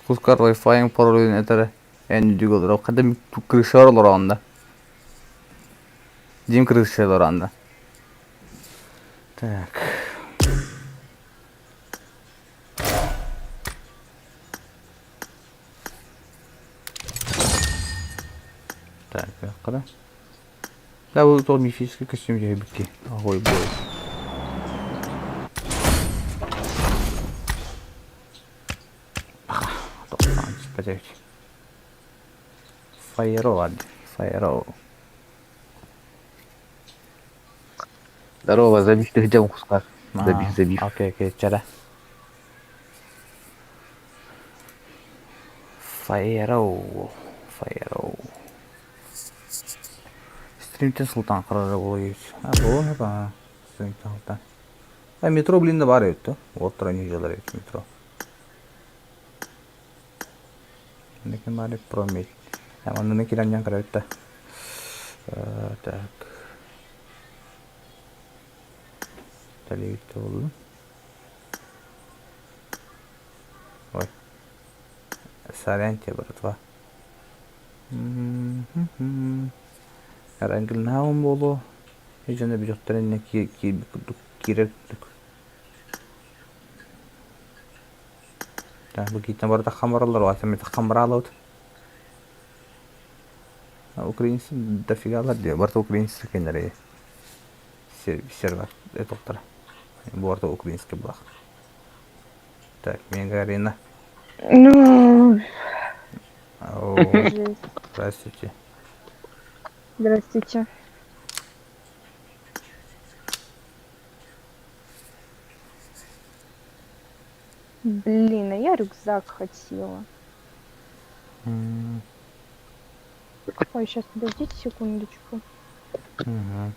Кускар Wi-Fi-ҥ паролун этэрэ эн үрдүк олорор хата крышалар олороҕун да Дьиҥ крышалар олороҕун да Так. Так, да? Да, бұл сол мифический костюм жайбыкки. Ой, бой. Фаеро, Фаеро. Здорово, забив ты где кусках. Забив, забив. Окей, окей, чара. Фаеро, Фаеро. Стримтен Султан қарары болу А, болу ба? Стримтен Султан. А метро, блин, да бар еді. Оттыра не жылар еді метро. Некен бар промель. Манны киран карабытта. Так. Талевитте болду. Ой. Сорян тебе, братва. Арангылнаун болу. Ижene бюджеттерин кирер курдук. Так, бу кийтен барда хамаралар, ватам это хамаралот. Украинцы дофига диye. Барта украинцы кеннери. Сервер этоктор. Бу арта украинский блах. Так, Мега Арена. Ну, О, здравствуйте. Здравствуйте. Блин, а я рюкзак хотела. Ой, сейчас подождите секундочку. Мгм.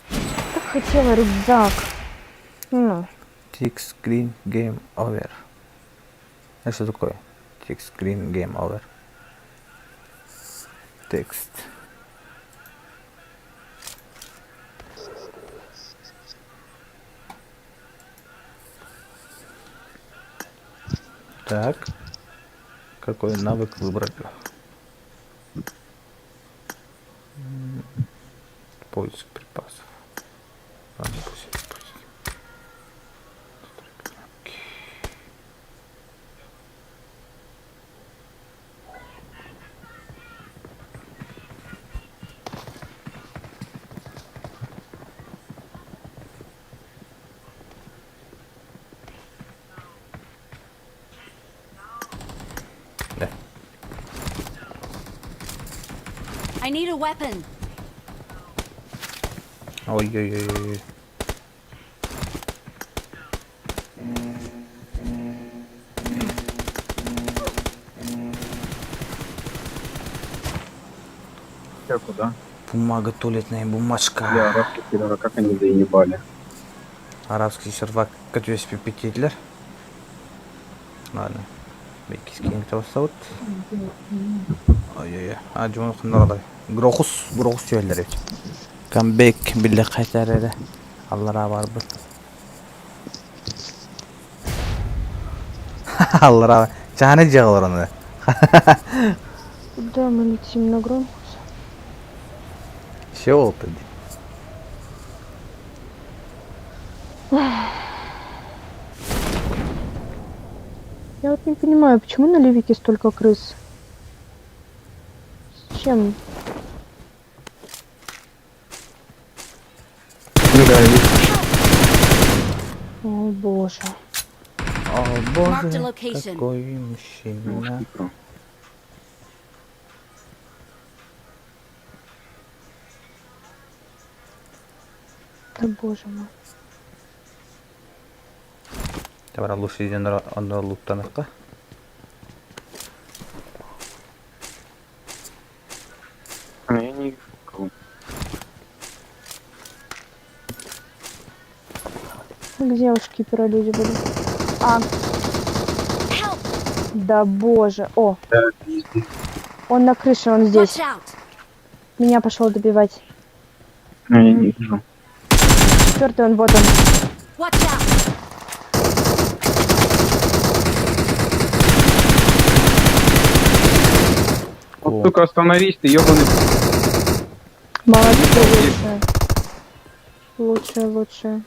Так хотела рюкзак. Ну, Text screen game over. Это что такое? Text screen game over. Текст. Так. Какой навык выбрать? Поиск припасов. Ладно, пусть это будет. Да. I need a weapon. Ой-ой-ой. Я куда? Бумага туалетная бумажка. Бля, арабские сервера, как они заебали. Арабский сервак көтүөспү питейлер. Ладно. Бекис кейин Ой-ой-ой. А, жумун кыннардай. Грохус, грохус түйелер эбит. Камбэк билле кайтар эре. Аллара барбыт. Аллара. Чаны жагалар оны. Куда мы летим на Гронкус? Все болду. Я вот не понимаю, почему на Ливике столько крыс? Зачем? Зачем? Ну да, видишь. О боже. О Marked a боже, location. какой мужчина. Да боже мой. Табара лучше иден онно луттаныкка. А я не вижу кого. Где у шкипера люди были? А. Да боже. О. Он на крыше, он здесь. Watch out! Меня пошел добивать. А я не вижу. Четвертый он, вот он. Watch out! Вот, сука, остановись ты, ёбаный. Молодцы, лучшие. Лучшие, лучшие.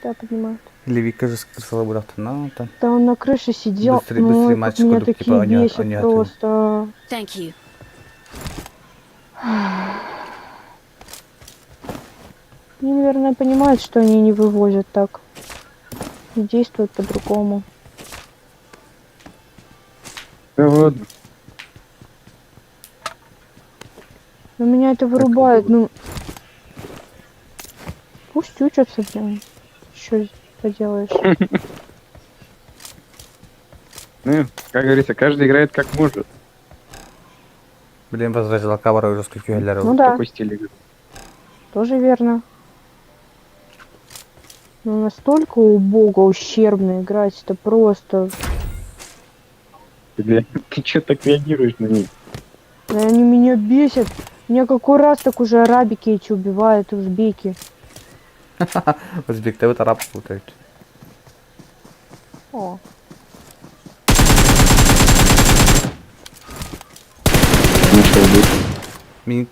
Да, поднимают. Левика же скрысала брат. Ну, там. Да он на крыше сидел. Быстрее, быстрее, Ой, как мальчик, меня типа, такие они бесят они просто. Thank you. Они, наверное, понимают, что они не вывозят так. И действуют по-другому. Да ладно. Но меня это вырубает, ну... Пусть учатся, блин. Что поделаешь? Ну, как говорится, каждый играет как может. Блин, возразила кабара уже сколько Ну да. Такой стиль игры. Тоже верно. Но настолько убого, ущербно играть, это просто... Бля, ты чё так реагируешь на них? Да Они меня бесят. Меня какой раз так уже арабики эти убивают, узбеки. Узбек, ты вот араб путают. О, Ну что, будет? Мин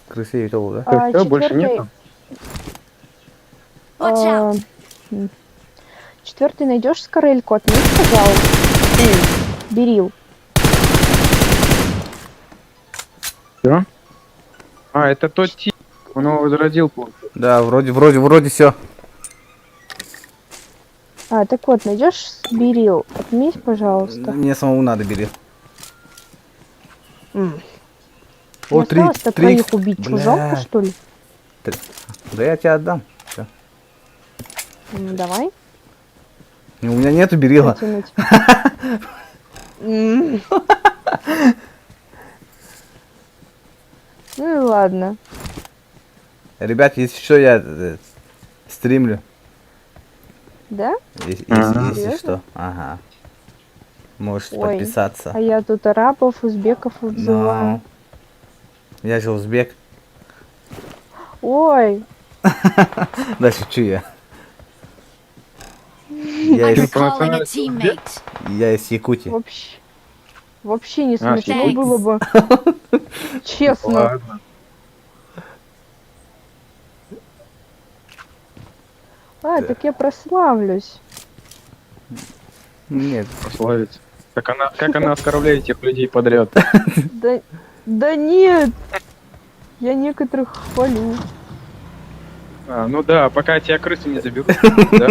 крысы и то, да? А, Всё, больше четвертый- нету? Watch а, out! Четвертый найдешь скорельку, отметь, пожалуйста. Берил. Всё? А, это тот тип. Он его возродил, получается. Да, вроде, вроде, вроде все. А, так вот, найдешь берил, отметь, пожалуйста. Мне самому надо бери. М. О, Мне три, осталось-то три. троих убить, что, жалко, Бля. что ли? Три. Да я тебе отдам. Всё. Ну, давай. У меня нету берила. Протянуть. М. Ну и ладно. Ребят, если что, я стримлю. Да? Если, Ага. если Серьезно? что. Ага. Можете Ой, подписаться. А я тут арабов, узбеков обзываю. Ну. Я же узбек. Ой, Да, шучу я. Я I'm из, recalling a teammate. я из Якутии. вообще. Вообще не А, смешно thanks. было бы. Честно. Ладно. А, так я прославлюсь. Нет. Прославится. Как она оскорбляет тех людей подряд. Да, да нет. Я некоторых хвалю. А, ну да, пока тебя крысу не заберут. Да?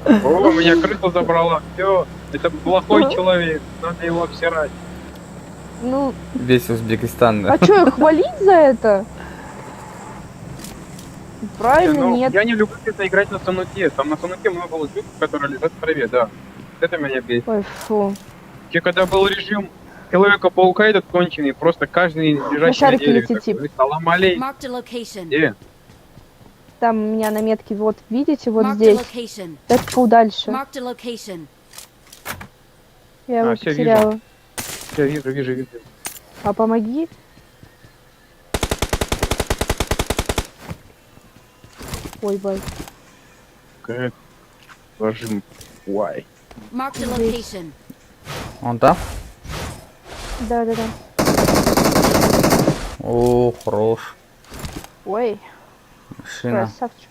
О, меня крыса забрала. Все, это плохой человек, надо его обсирать. Ну, Весь Узбекистан, да. а что, их хвалить за это? Правильно, Ну, нет. Я не люблю это играть на сануке. Там на сануке много узбеков, которые лежат в траве, да. Это меня бесит. Ой, фу. Я когда был режим Человека-паука этот конченый, просто каждый лежащий на шарике дереве. летит такой, тип. Салам алейкум. Marked a location. Где? Там у меня на метке, вот, видите, вот Marked a здесь. location. Так дальше. Marked a location. Я его А, всё, вижу. потеряла. Всё, вижу, вижу, вижу. А помоги. Ой, бай. Как? Ложим. Why? Marked a location. Он там? Да-да-да. О, хорош. Ой, Машина. красавчик.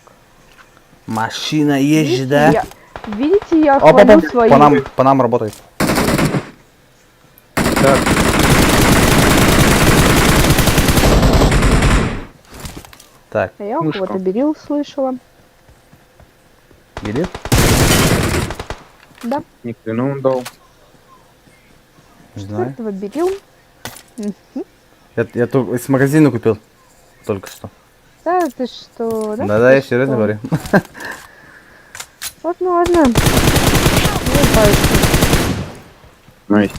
Машина есть, Видите, да? видите, я Оп, оп, хвалю оп, своих. по нам работает. Так. Так. А я у кого-то берил слышала. Берил? Да. Ни хрена он дал. Не знаю. Четвертого берил. Мгм. Я только из магазина купил. Только что. Да ты что? Да, Да-да, ты я серьезно что? говорю. Ладно, ладно. Не пальцы. Nice.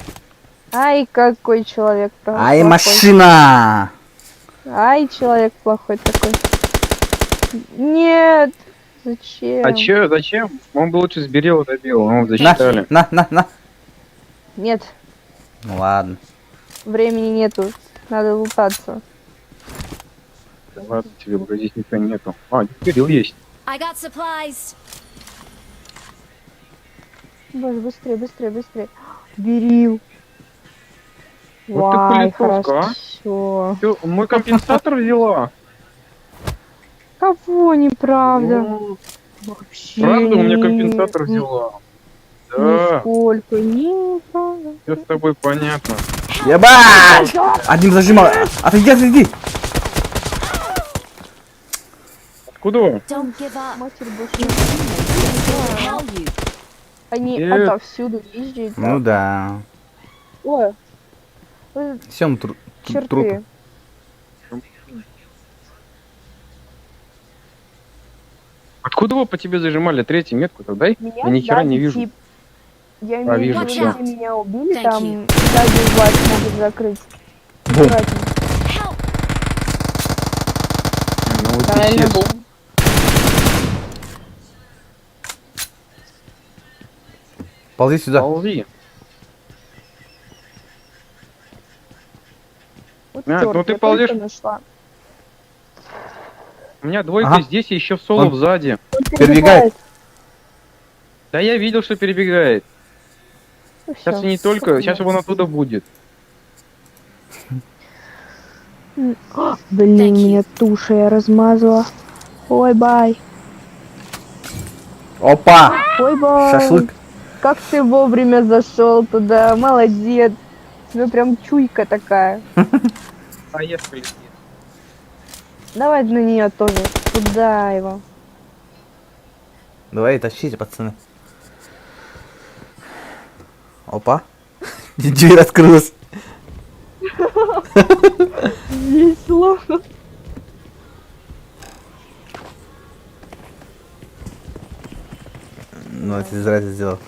Ай, какой человек Ай, плохой. машина! Ай, человек плохой такой. Нет, зачем? А че, зачем? Он бы лучше с Берила добил, он засчитали. На, на, на. Нет, Ну ладно. времени нету. Надо лутаться. Да ладно тебе, пока здесь никого нету. А, Берил есть. I got supplies. Боже, быстрее, быстрее, быстрее. Берил. Вот ты Вай, хулетовка, а? хорошо. Чё, мой компенсатор взяла? Кого неправда? Ну, Вообще. Правда, у меня компенсатор взяла. Да, Нисколько, неправда. все с тобой понятно. Ебать! Одним зажимал. Отойди, отойди! Откуда? Don't give up. Матерь Божья. Help you. Они Нет. отовсюду ездят. Ну да. Ой. Вы Всем черты. трупы. Откуда вы по тебе зажимали третью метку-то, дай? Меня Я ни хера не сзади вижу. тип. Я А, имею в вижу, виду, всё. где меня убили, Thank там you. сзади вас могут закрыть. Бум. Аккуратнее. Help. Ну вот Правильно, писец. бум. Ползи сюда. Ползи. Вот А, чёрт, ну ты я ползешь. только нашла. У меня двойка Ага. здесь и еще в соло Он- сзади. Он Перебегает. Да я видел, что перебегает. Ну Сейчас всё. и не только, сейчас он оттуда будет. Блин, меня туша я размазала. Ой, bye. Опа! Ой, bye. Шашлык. Как ты вовремя зашел туда, молодец. У тебя прям чуйка такая. Поехали. Давай на нее тоже. Туда его. Давай, тащите, пацаны. Опа. Дверь открылась. Весело. Ну, это зря ты сделал.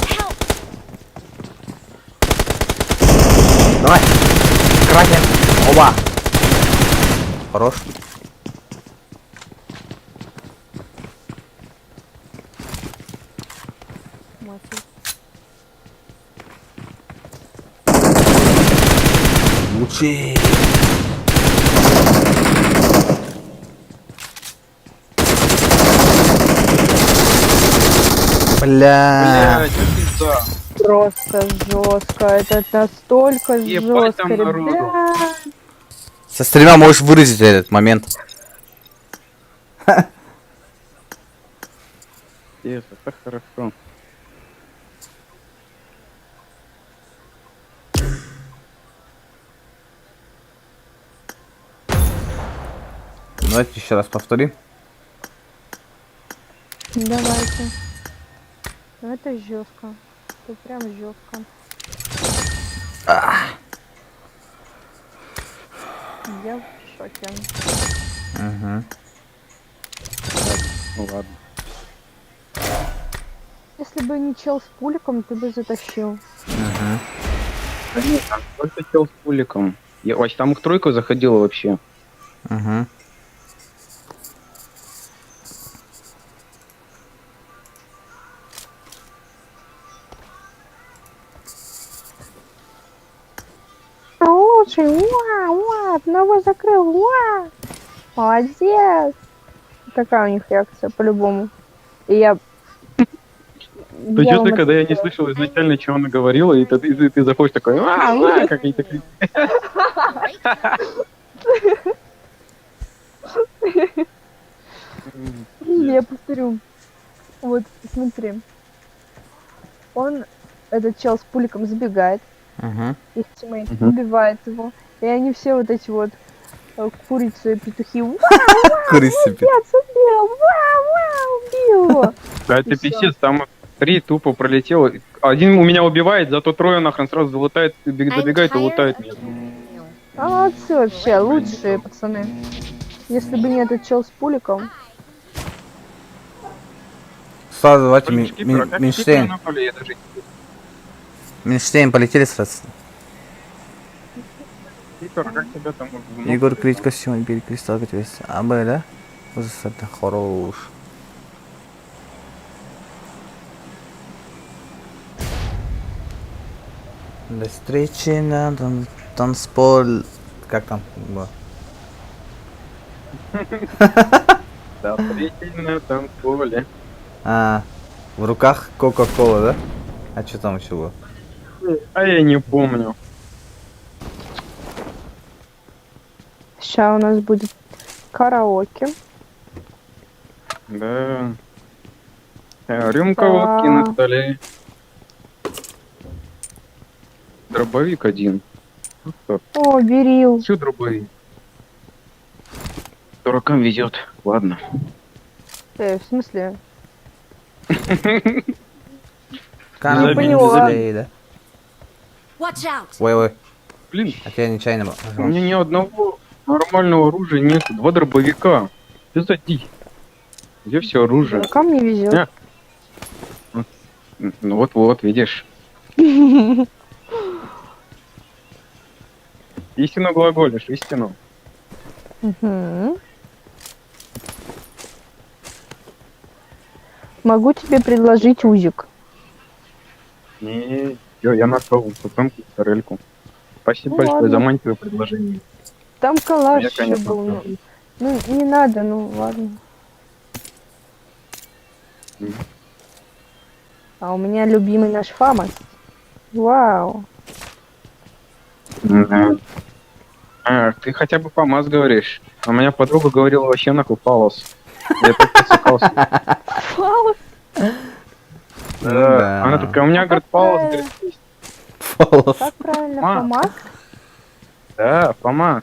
Help. Давай. Кракен. Оба. Хорош. Матерь. Лучи. Бля. Блять, пизда. Просто жестко. Это настолько Ебать жестко, там народу. ребят. Со стрима можешь выразить этот момент. Это так хорошо. Давайте еще раз повторим. Давайте. Ну это жестко. Это прям жестко. Я в шоке. Угу. Ну ладно. Если бы не чел с пуликом, ты бы затащил. Угу. Да нет, там только чел с пуликом. Я, Вась, там их тройка заходила вообще. Угу. Лучший, уа, уа, одного закрыл, уа. Молодец. Такая у них реакция, по-любому. И я... То я честно, вам когда я не отвечаю. слышал изначально, что она говорила, и ты заходишь такой, а, а, как они такие. Я повторю. Вот, смотри. Он, этот чел с пуликом забегает, Угу. их teammate Мгм. убивает его. И они все вот эти вот курицы, петухи. Вау, вау, Курицы, петухи. молодец, убил, вау, вау, убил его. Да это И всё. пиздец, там три тупо пролетело. Один у меня убивает, зато трое нахрен сразу залутает, добегает и лутает меня. А молодцы вообще, лучшие пацаны. Если бы не этот чел с пуликом. Сразу давайте Блин, шкипер, а как Минштейн. шкипера напали, я даже не Минштейн, полетели сразу. Шкипер, а как тебя там ну, Егор Крид, костюм, Бери Кристалл, весь. А, Б, да? Это хорош. До встречи на танцпол. Как там было? Да, встречи на танцполе. А, в руках Кока-Кола, да? А что там еще было? А я не помню. Сейчас у нас будет караоке. Да. Рюмка водки на столе. Дробовик один. Вот так. О, Берил. Всё дробовик. Дуракам везет. Ладно. В смысле? Канал Не поняла. да? Watch out! Ой, ой. Блин. А я нечаянно. У меня ни одного нормального оружия нет. Два дробовика. Ты за дичь? Где все оружие? Дуракам не везет. Ну вот-вот, видишь. Истину глаголишь, истину. Мгм. Могу тебе предложить узик. Не, всё, я нашел потомку тарельку. Спасибо Ну большое, ладно. заманчивое предложение. Там калаш Я, еще конечно, был. Ну, ну, не надо, ну ладно. Мгм. А у меня любимый наш Фамас. Вау. Да. А, ты хотя бы ФАМАС говоришь. А у меня подруга говорила вообще нахуй фалос. Я так подсыкался. Фалос? Да. Она такая, у меня, говорит, фалос, говорит, есть. Фалос. Как правильно, Фома. Фомас? Да, Фома.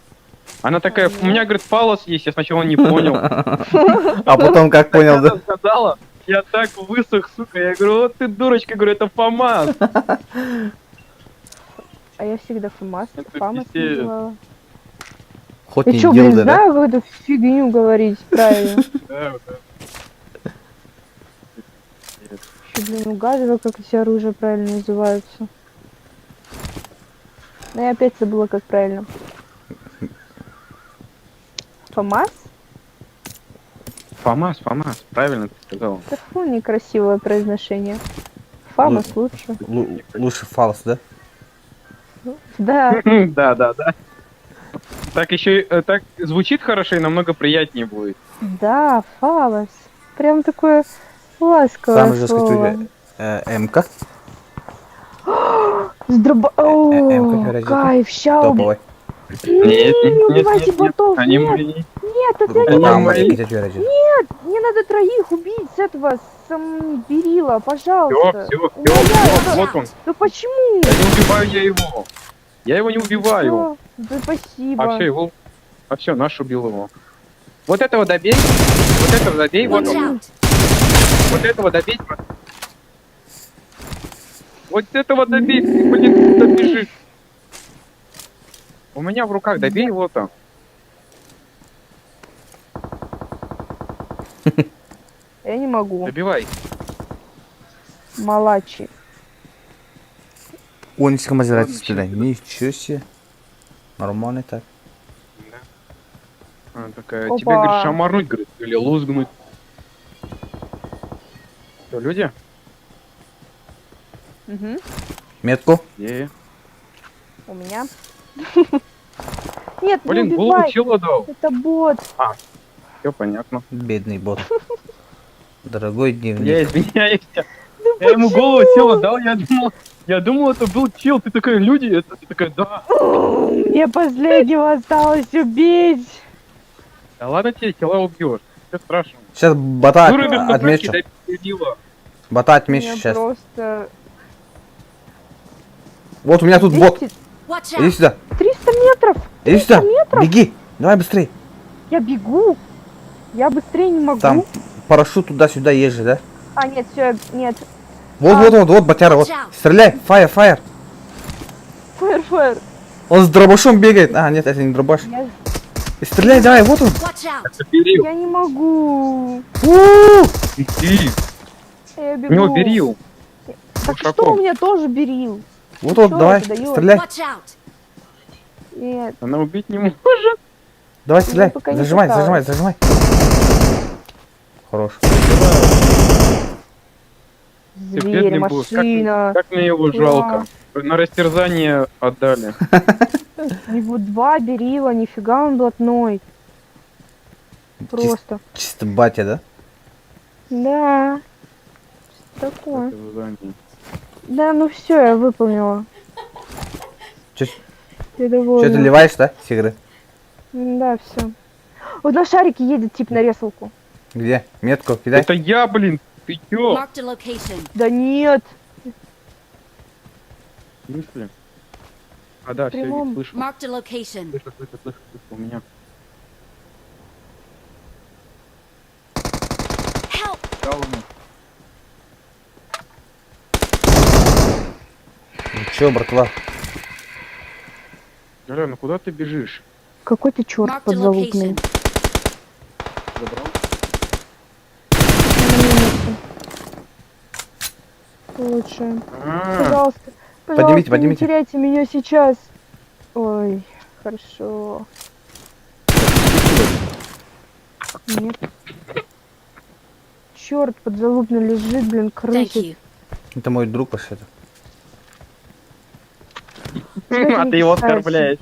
Она такая, у меня, говорит, фалос есть, я сначала не понял. А потом как понял, да? Она сказала, я так высох, сука. Я говорю, вот ты дурочка, говорю, это ФАМАС. А я всегда Фомас, Фамас пиздец. называла. Хоть Я не чё, блин, дилда, да? знаю, как эту фигню говорить правильно? Да, да. Ещё, блин, угадываю, как эти оружия правильно называются. Но я опять забыла, как правильно. Фомас? ФАМАС, ФАМАС, правильно ты сказала. Да фу, некрасивое произношение. Фамас лучше. Лучше фалос, да? Да. Да, да, да. Так еще так звучит хорошо и намного приятнее будет. Да, фалос. Прям такое ласковое Самый жесткий слово. твой МК. С дроба... О, МК Феррази. кайф, ща уб- Топовый. Нет, нет, Не нет, убивайте нет, нет, ботов, они нет. мои. Нет, это Там не мои. Нет, мне надо троих убить с этого, с Берила, пожалуйста. Все, все, Умоляю, все, да- вот он. Да почему? Я не убиваю я его. Я его не убиваю. Всё, Да спасибо. А все, его. А все, наш убил его. Вот этого добей. Вот этого добей. Вот он. Вот этого добей. Вот этого добей. Ты, блин, куда бежишь? У меня в руках добей его там. Я не могу. Добивай. Малачи. Он из Мазерати стреляет. Ничего себе. Нормально так. Она такая, Опа. тебе, говорит, шамарнуть, говорит, или лузгнуть. Что, люди? Угу. Метку. Е. У меня. Нет, не Блин, голову убивай. тело дал. Это бот. А, все понятно. Бедный бот. Дорогой дневник. Я извиняюсь. Я ему голову тело дал, я думал, это был чел. Ты такая, люди, это ты такая, да. Мне последнего осталось убить. Да ладно тебе, тела убьешь. Все страшно. Сейчас бота Дура, без отмечу. собаки, добила. Бота отмечу Меня сейчас. просто... Вот у меня тут бот. 200 Иди сюда. 300 метров! Иди 300 сюда. метров! Беги. Давай быстрей. Я бегу. Я быстрее не могу. Там парашют туда-сюда езжи, да? А, нет, все, нет. Вот, А. вот, вот, вот, батяра, вот. Стреляй, fire, fire. Fire, fire. Он с дробашом бегает. А, нет, это не дробаш. Я, Стреляй, давай, вот он. я не могу. У-у-у! Иди. Я У бегу. него берил. Так что Ушаков. у меня тоже берил? Вот, вот, Чё давай, это даёт? стреляй. Нет. Она убить не может. Давай, стреляй. пока не Зажимай, пыталась. зажимай, зажимай. Хорош. Ты Зверь, бедный был. Как, машина. как мне его жалко. На растерзание отдали. У него два берила, нифига он блатной. Просто. Чисто батя, да? Да. Что такое? Растерзание. Да, ну все, я выполнила. Чё, Я чё довольна. ты ливаешь, да, с игры? Да, все. Вот на шарике едет тип на ресалку. Где? Метку кидай. Это я, блин, ты чё? Marked a location. Да нет. В смысле? А, да, все, я Прямом. слышу. Marked a location. Слышу, слышу, слышу, слышу, у меня. Help! Дал ему. Ну чё, братва? Бля, ну куда ты бежишь? Какой ты черт Marked a подзалупный. location. Забрал? Лучше. А, Пожалуйста. Поднимите, Пожалуйста, поднимите. не теряйте меня сейчас. Ой, хорошо. Нет. Черт подзалупный лежит, блин, Thank крысит. you. Это мой друг вообще-то. Тебя а это ты не его касается. оскорбляешь.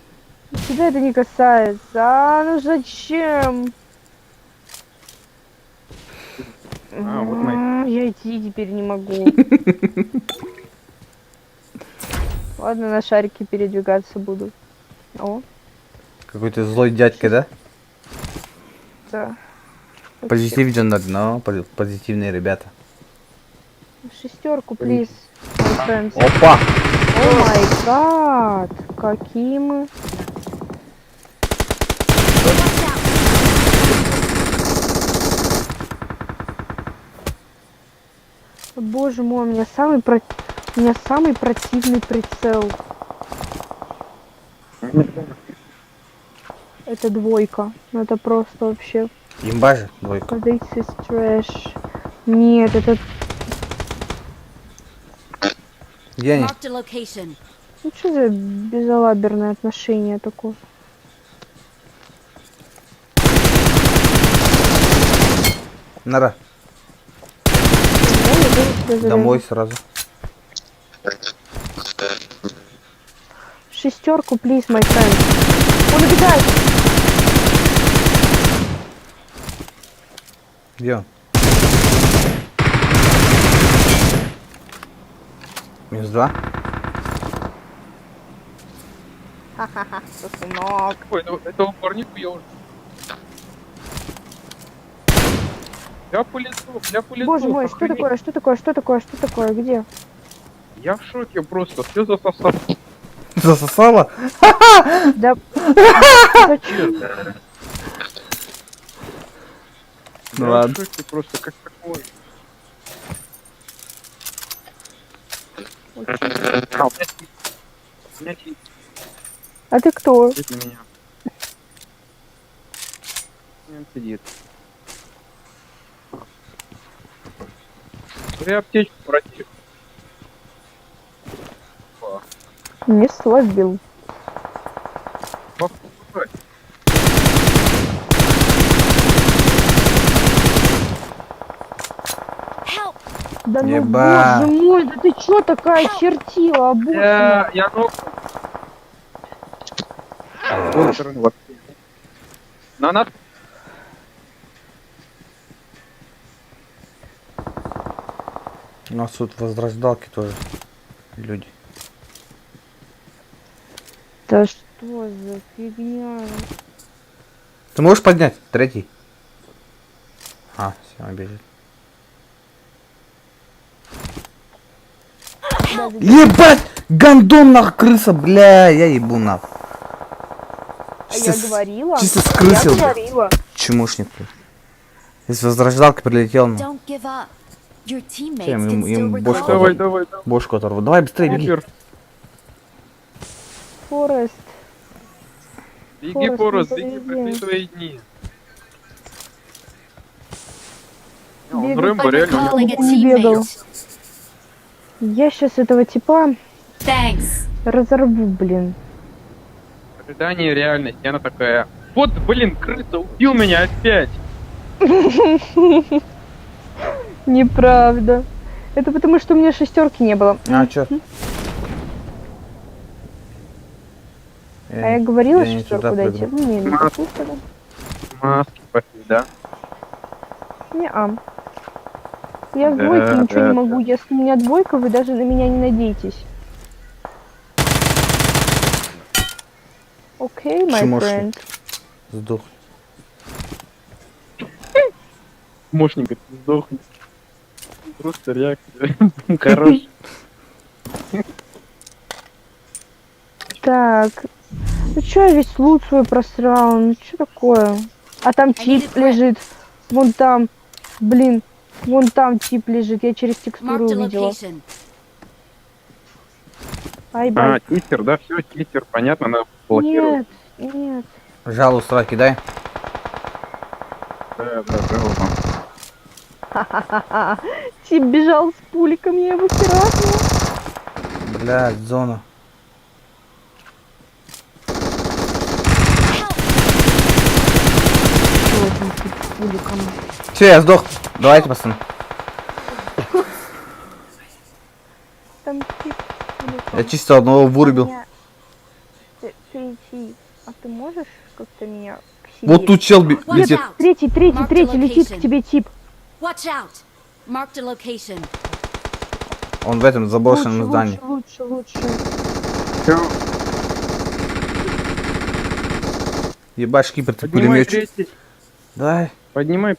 Тебя это не касается. А, ну зачем? А, вот мои. Я идти теперь не могу. Ладно, на шарике передвигаться буду. О, Какой-то злой дядька, да? да. Позитив надо, но позитивные ребята. Шестерку, please, my friends. Опа! Oh my god, какие мы. Watch out! Боже мой, у меня самый про... у меня самый противный прицел. Это двойка. Ну это просто вообще. Имба же, двойка. This is trash. Нет, это... Где они? Marked a location. Ну что за безалаберное отношение такое? Нара, Да, я тоже сюда залезу. домой сразу. Шестерку, please, my friend. Он убегает! Где он? Минус два. Ха-ха-ха, сосунок. Ой, ну, этого парнику я уже... Я по лицу, я по лицу. Боже мой, что охренеть. такое, что такое, что такое, что такое, где? Я в шоке просто, все засосал. Засосала? Да. Зачем? Ну Я ладно. в шоке просто, как такое? А, у меня сидит. У меня сидит А ты кто? на меня. Он сидит. Я аптечку братишка. Опа. Не словил. Попробуй. Help! Да ну Еба. боже мой, да ты чё такая чертила, обоссанная? Я, я ногу. С той стороны вообще. На нас У нас тут возрождалки тоже люди. Да что за фигня? Ты можешь поднять? Третий. А, все, он бежит. Ебать! Гандон нах, крыса, бля, я ебу нах. А я Чисто, я говорила. чисто скрысил. Я говорила. Чмошник. блядь. Из возрождалки прилетел. Ну. Don't give up. Your teammates Чем can им, still им бошку, recall Давай, you. давай, давай. бошку оторву. Давай быстрее беги. Супер. Форест. Беги, Форест, Форест, не беги, подведи. пришли твои дни. Не, Он Бегай. Рэмбо, I'm реально, у него recalling a Не бегал. teammate. Я сейчас этого типа Thanks. разорву, блин. ожидание реальности, она такая. Вот, блин, крыса убил меня опять. Неправда. Это потому, что у меня шестерки не было. А, чё? А я говорила я не шестерку туда дайте. прыгнул. Вы меня не Ма- послушали. Маски пошли, да? Не-а. Я в Да, двойке ничего да, не могу. Если у меня двойка, вы даже на меня не надеетесь. Окей, my Чмошник. friend. Сдох. Мощник, говорит, сдохни. Просто реакция. Хорош. Так. Ну чё я весь лут свой просрал? Ну чё такое? А там тип лежит. Вон там. Блин. Вон там тип лежит. Я через текстуру Marked a увидела. location. Ай, А, бай. читер, да, все, читер, понятно, надо блокировать. Нет, нет. Жалу сраки дай. Да, да, жалоба. Ха-ха-ха. Тип бежал с пуликом, я его херакнула. Блядь, зона. Чё там тип с пуликом? Все, я сдох. Давайте, пацаны. Там тип с пуликом. Я чисто одного вырубил. Меня- Ты- Третий. А ты можешь как-то меня к себе? Вот тут чел Watch летит. out. Третий, третий, Marked a третий, летит к location. тебе тип. Watch out. Marked a location. Он в этом заброшенном Лучше, здании. лучше, лучше, лучше. Всё, Ебать, шкипер, ты Поднимай пулеметчик. третий. Давай. Поднимай.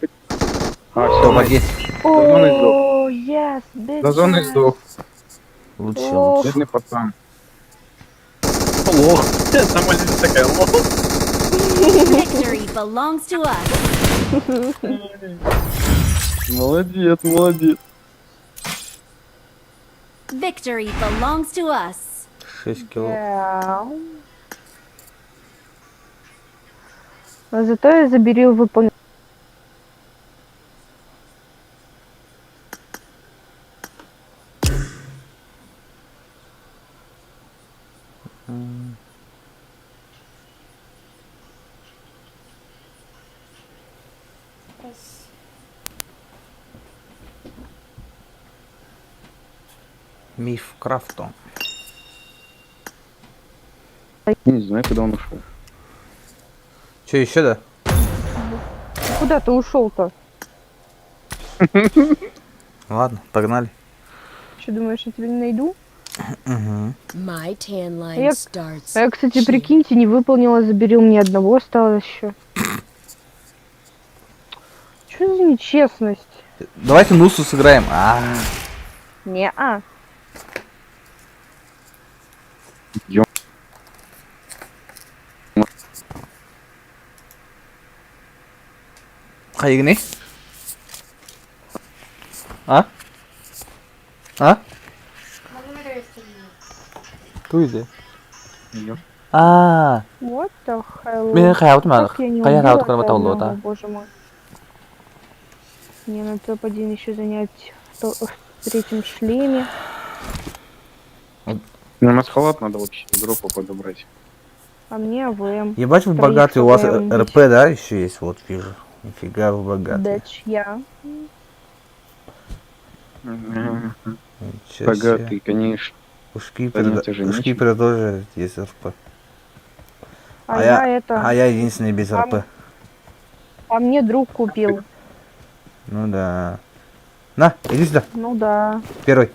А, все, Помоги. зоной сдох. О, yes, bitch. За зоной сдох. Лучше, Ох. лучше. Бедный пацан. Лох. Сама лежит такая, лох. Victory belongs to us. Молодец, молодец. Victory belongs to us. 6 кило. Да. Но зато я заберил выполнить. Миф Крафтон. Не знаю, куда он ушел. Че, еще да? Куда ты ушел-то? Ладно, погнали. Что думаешь, я тебя не найду? Угу. My tan А line я, starts. а я, кстати, прикиньте, не выполнила, заберил мне одного осталось еще. Что за нечестность? Давайте Нусу сыграем. А, Не-а. Ё- Хайгни. А? А? Туйде. Ё. А, What the hell? Мен хайабыт Как я не Кая убила хайабыт этого карбата одного, да. боже мой. Мне на топ-1 еще занять в третьем шлеме. Ну, у нас халат надо вообще группу подобрать. А мне АВМ. Ебать вы Троих богатые, у вас АВМ. РП, да, еще есть, вот вижу. Нифига вы богатые. Дэч, я. Мгм. Ничего себе. Богатый, конечно. У шкипера, Занять уже у нечем. шкипера тоже есть РП. А, я, это... А я единственный без А РП. А мне друг купил. Ну да. На, иди сюда. Ну да. Первый.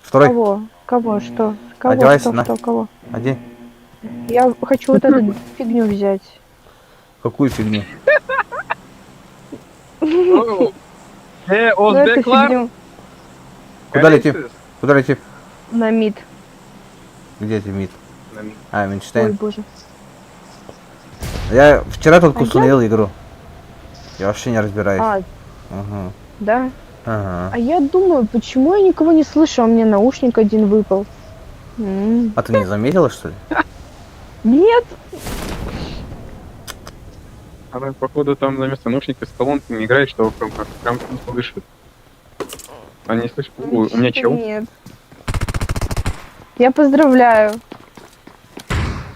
Второй. Кого? Кого? Что? Кого? Одевайся, что, на. что, кого? Одень. Я хочу вот эту фигню взять. Какую фигню? Ну, эту фигню Куда летим? Куда летим? на мид. Где ты, Мид? На мид. А, Ой, Минштейн. боже. Я вчера только А я- установил игру. Я вообще не разбираюсь. А, Угу. да? Ага. А я думаю, почему я никого не слышу, а мне наушник один выпал. М. А ты не заметила, что ли? Нет, Она, походу, там за место наушника с колонками играет, что прям, прям не слышит. Она не слышит. Ой, у меня чел. нет. Я поздравляю.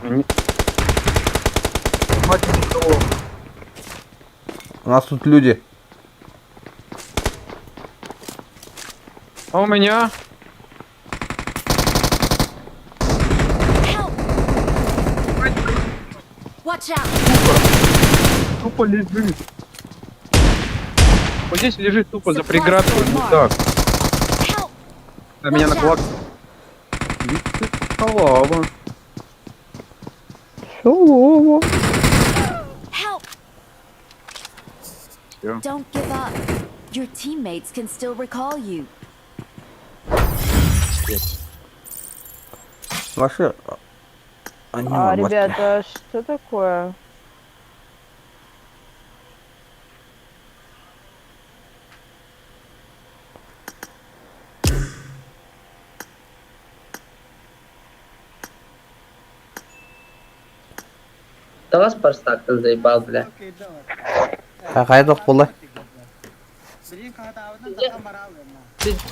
Они- Мать, никого. У нас тут люди. А у меня? Help! Watch out! Тупо лежит. Вот здесь лежит тупо за преградкой, мудак. Help! На меня на Watch кулак. Халава. Шалава. Help! Всё. Don't give up. Your teammates can still recall you. Ваши... Они А, молодцы. ребята, что такое? Талас парстактан заебал, бля. Какая дох була? Билин каһатаабынан тахам бараалыма.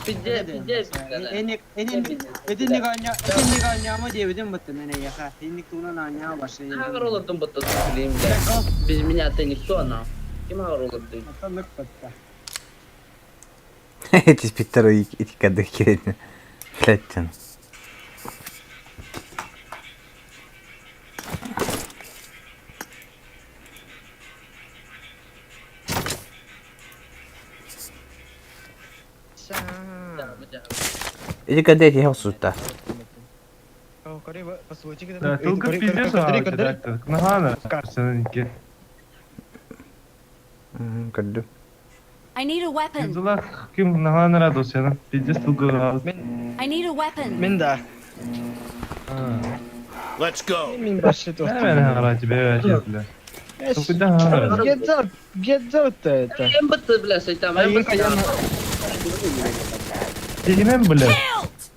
Пизде, пизде, Этинник оонньоомо диэбитим бытты мен эйиэхэ. Инник туунан оонньоо башы. Хагар олордун бытты билим, бля. Без меня ты никто, на. Ким хагар олордун? Оттон ыкпатта. Эти спиттеры эти кадыки. Блядь, тяну. Эти кадети я сутта. Да, только пиздец, а, директор. Нагана, сеники. Кадду. I need a weapon. Зала ким нагана радуйся, на. Пиздец только. I need a weapon. Мин да. Let's go. Мин башы Наверное, тебе вообще, бля. Ну куда гара? Get out, get out это. Эм бытты, бля, сайтам, эм Айын бытты. каян. Дегенем, бля.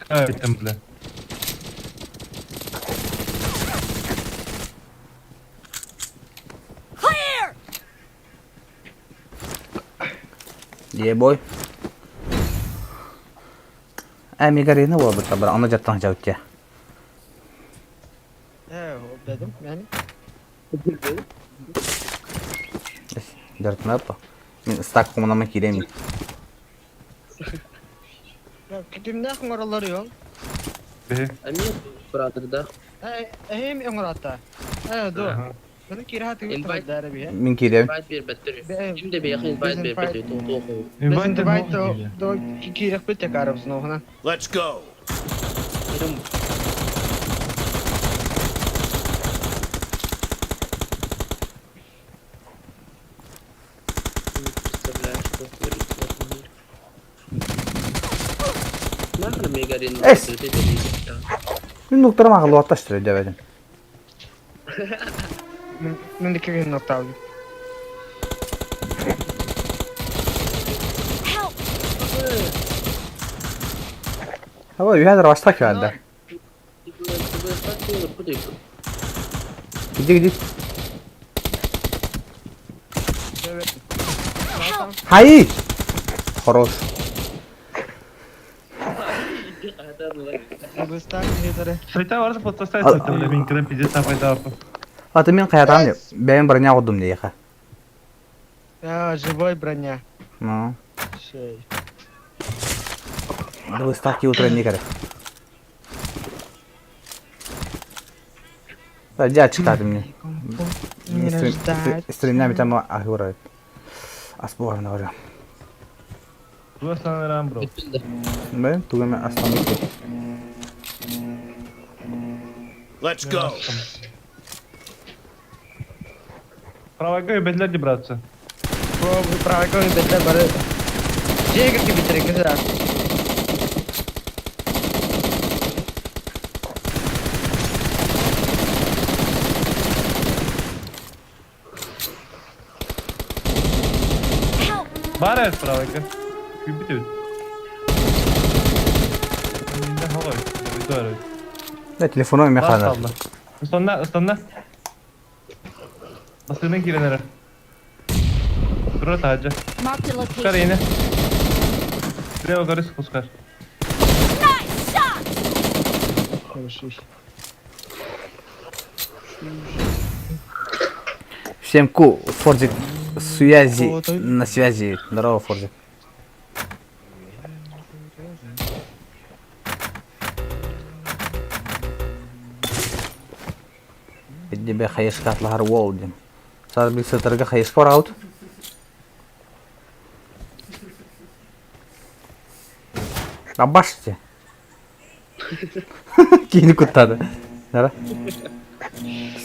Кай там, бля. Clear! Ебой. Ә, мегарина була бит бар, аны жаттан жаутя. Э, дедим, yani. Жартына па. Мин стак комунама кирем. Кимнәх оңороллар йол? Амир, братер, да? Эм оңората. Э, ду. Bunu kira Invite. тыгы Мин кирем. Invite бер беттер. Ким де бияхын invite бер беттер. Тоқ Invite до кирек бит якарыбыз ногына. Let's go. Не представляю, что творится в этом мире. Нахрен Мегарин? Эс! Мин доктор мага луатташтыр дебедим. Мен дикеген нокта алдым. Help! Аба үйәдер башта кәлде. Иди, иди. Хай! Хорош. Сайта varsa подсосать, бля, мин кирем пиздец пайда. Аты мин каятам деп. Бәйін броня одум дейха. А, живой броня. Ну. Шей. Выставки утро не каре. Да, читать мне. Не рождается. Стремнями там агурает. Аспор на Просто на бро. Бе, тугаме остановку. Let's go. Правая бедлер братцы. Правая бедлер бары. Жегер ки битерек güzel. Баар эбит правайга. Күүппүт эбит. Инде хоҕой. Буйдуар эбит. Да, телефону эмиэ Баар хаалар. хаалла. Ыстанна, ыстанна. Басынан киирэн эрэр. Тура таһырдьа. Marked a Пускар location. иэнэ. Слева көрүс, пускар. Nice shot! Хороший. Всем ку, Фордик связи на связи. Здорово, Фордик. Тебе хаешка атлахар уол дим. Саар бил сытарга хаешка бараут. Абаште. Киһини куттаады. Дара.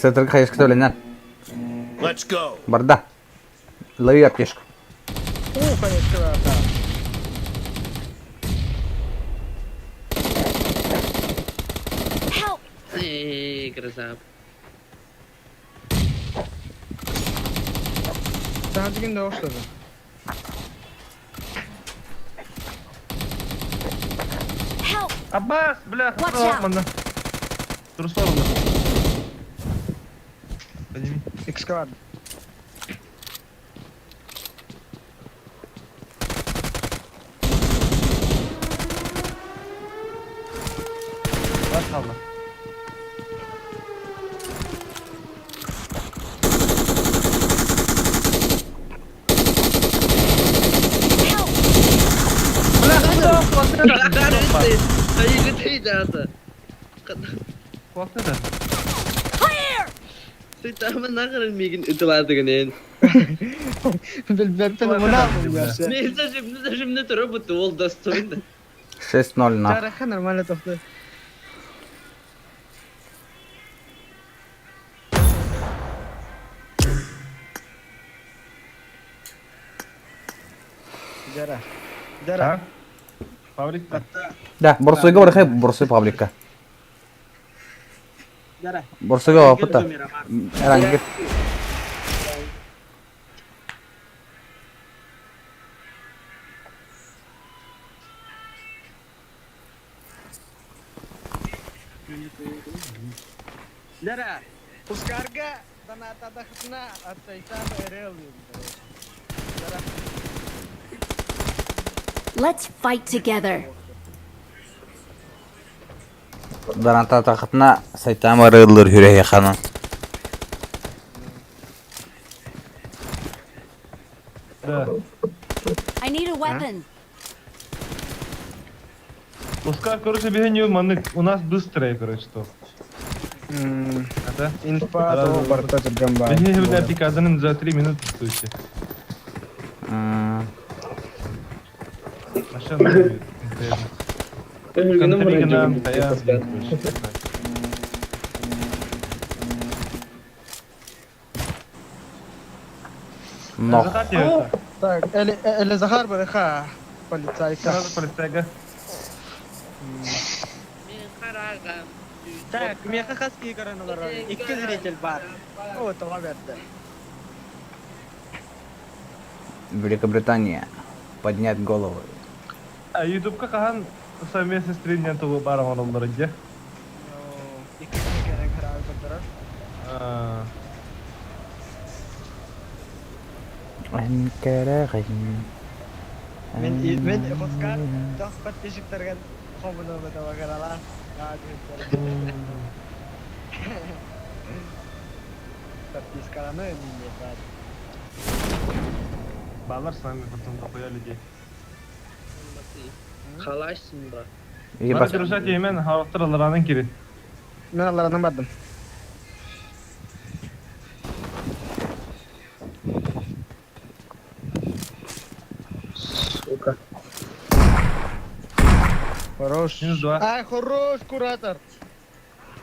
Сытарга хаешка төленен. Let's go. Барда. Лови аптечку. О, хаешка да. Help! Эй, красава. Саҥа да охсодо. Help! Аббас, бля, Watch out. манна. Трусор онно. Подними. Экскаватор. Бар хаалла. Help! Бля, куда Хайгы Куакты да. Clear! Сыйтамы нахрен мигин ытыладыгын Билбэппин муна булгасы. Мен зажимны зажимны тура будто ол достойно. 6-0 на. Тараха нормально тохты. Жара. Жара. Павлик. Да, борсуйга барахай, борсуй пабликка. Жара. Борсуйга опыта. Эрангер. Жара. Ускарга донатадахытына атсайтама эрел. Жара. Let's fight together. Даранта тахытна сайтама рыллыр хүрәйе ханан. Да. I need a weapon. Ускар, короче, бегеню, маннык. У нас быстрее, короче, что. Да? Инфа то барта турган Бегеню, бля, пикаданын за 3 минуты, слушайте. Машина будет, конкретно. Контригнам, таян, короче. Но. Захар тебе это. Так, Эли, Эли Захар барыха полицайка. Сразу полицайга. Так, меха хаски көрөн олорор. Икки зритель бар. О, тоға берді. Великобритания. Поднять головы. А ютубка хахан совместный стрим не того бара олар где? Икки көрөн карап көрдөрөр. Мен мен Оскар тох подписчиктерге хомуна бата карала. Подпискаланы не бар. Балар с нами потом дохуя людей. Халашсың ба? Бара держать емен, хараптыр аларанын кири. Мен аларанан бардым. Сука. Хорош. Минус два. Ай, хорош, куратор.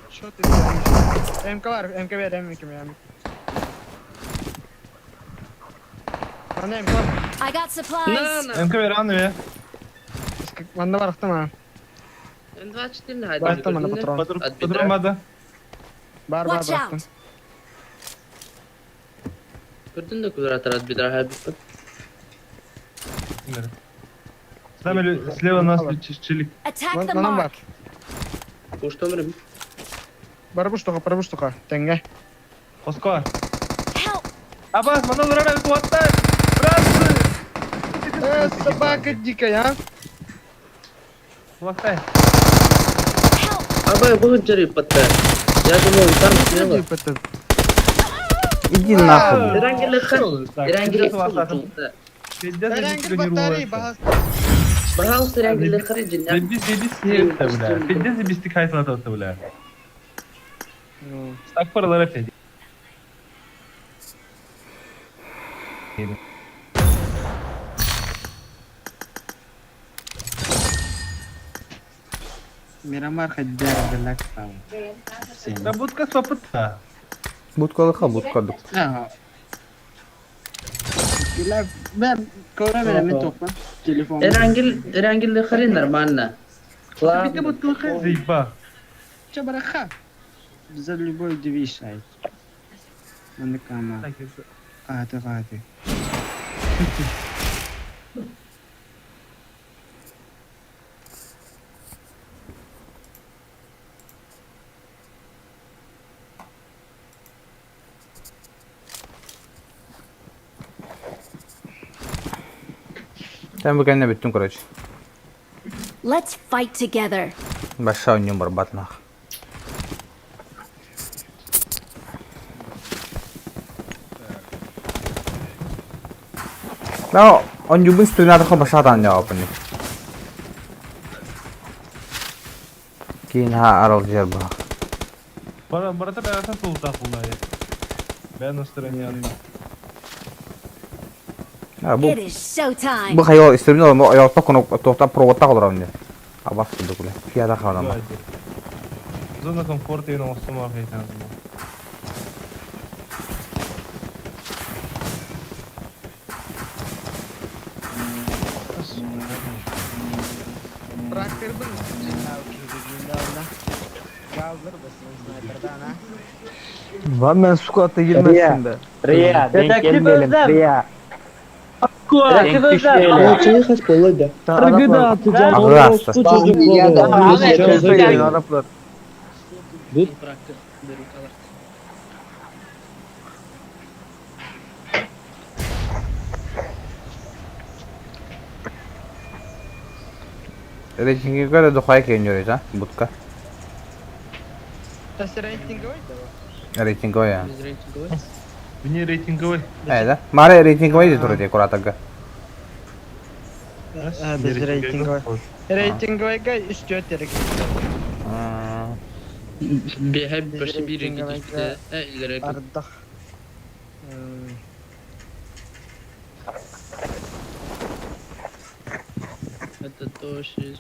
Что ты делаешь? МК бар, МК бер, МК бер. Ана МК бар. I got supplies. МК бер аны бе. Манда бар ахтама. М24 Бар там ана патрон. Патрон бада. Бар бар Watch бар. out! Көрдүң да куратор от бедра хабит. С нами слева нас челик. Attack the Манан mark. бар. Куштан Барбуштуха, барбуштуха. Теңге. Москва. Абас, манан рара туаттай. Братцы! Э, собака дикая, а? Туаттай. Абай, выгодили ПТ. Я думал, там слева. Иди нахуй. Пожалуйста, Заебись, заебись, это, бля. Пиздец, заебись, ты кайф на то, бля. Так paralar hep Мирамар хаддер белак там. Да будка сопыта. Будка будка дук. Ага. Ben kavra veremem topla. Telefon. Эрангел, Эрангел хрен нормально. Bitte будка заеба. Че бараха? За любой движ ай. Мандыкама. Каты каты. Sen bu kendine bittin короче. Let's fight together. Большой нюмбар батнах. Да, он юбин стреляет хоба сатан я опни. Кин ха арал жерба. Бара барата бәрәсен тулта куллай. Бән настроение. А бу It is showtime. бу хайол истемне но аял токон тохта проводта калыр инде. Абас кылды күле. Пияда калам. Зона комфорта и на основах это. Lan ben squat'a girmezsin be. Riya, denk gelmeyelim Riya. Denk düşmeyelim. Araplar. Рейтинге göre духай кейин ha будка. Рейтинговый? Рейтинговый я. Мне рейтинговый. Э, да? Маре рейтинговый де туры де куратага. Без рейтинговый. Рейтинговый гай үстө терек. Ардах. Это тоже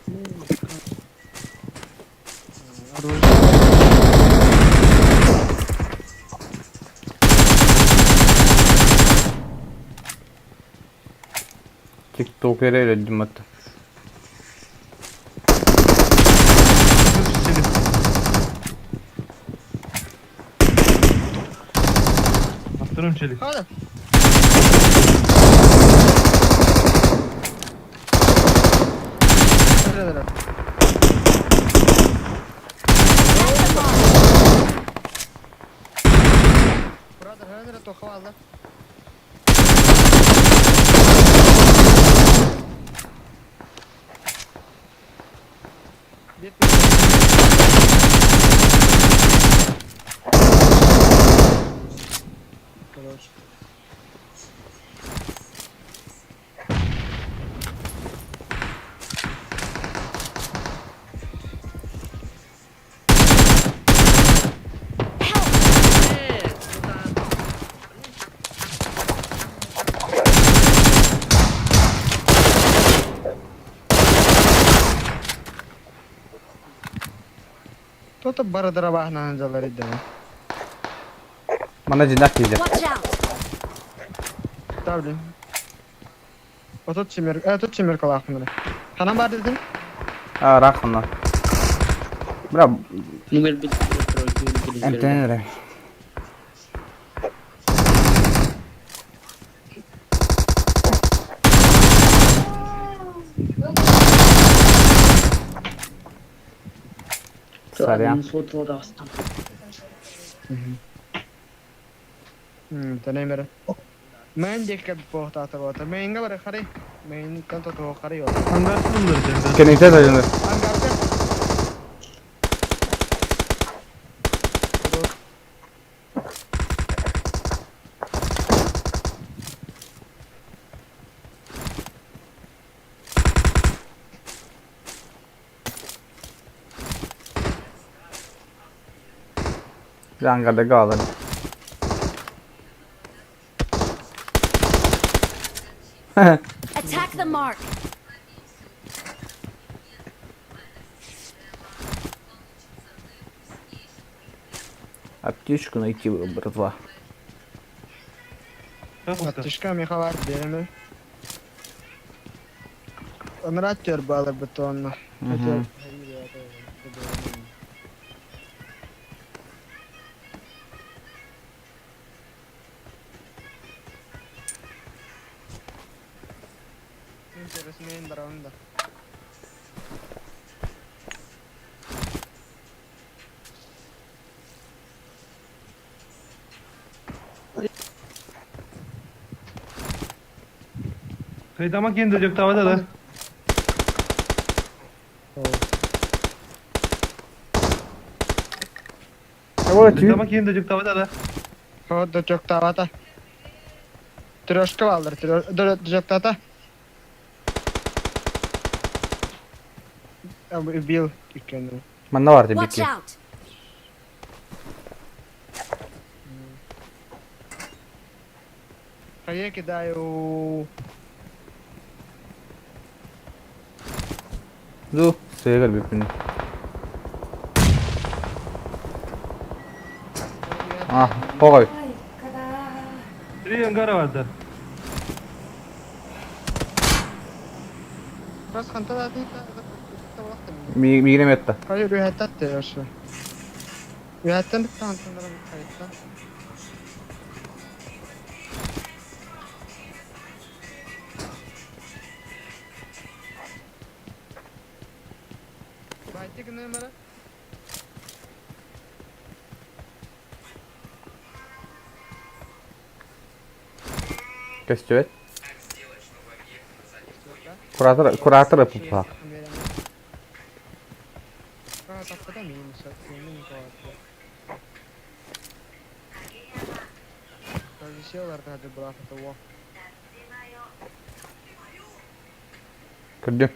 Тиктокер эле димат. На втором челик. Hadi. Brother, hadi tohvala. Короче. Кто-то барадырабахнан жалар иди. Мана жинак кийди. Watch out. Тавли. Отут чемер, тут чемер калахмын. Ханам бар дедим? А, рахмана. Бра. Эмтенер. Сорян. Тэнэмэрэ. Мэн диэккэ буохтаата Мэйингэ бары хары. Мэйин тан тотуо хары. Кенекте дайыныр. Angarda galen. Attack the mark. Аптечку найти, братва. Аптечка мехалар береме. Ынрат балыр бетонна. Мгм. Интересмен барабында. Кайтама кенде жок табада да. Кайтама кенде жок табада да. О, дочок табата. Трешка балдыр, дочок тата. Убил иккенди. Манна бар Watch бики. out. А я кидаю. Ду, сыгыр бипин. А, погой. Три ангара бар да. Бас хантада Мигрем етті. Hayır, ühettat da yaşı. Ühettan bir tane tanırım kayıtta. Байтик номера. Костюет. Куратор, кураторы пупа. А, так куда минус? Где?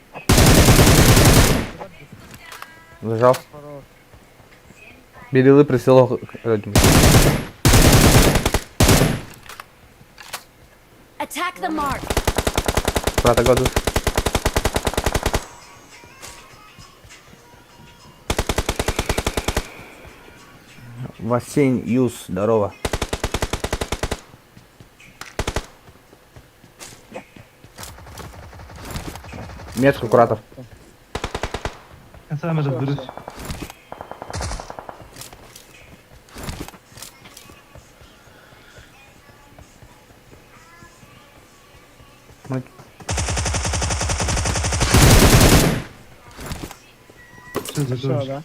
Зажал. Берилы присел. Attack the mark. Куратор году. Васень Юс, здорово. Метку, куратор. Я сам разберусь. Все, Все, закончим. да?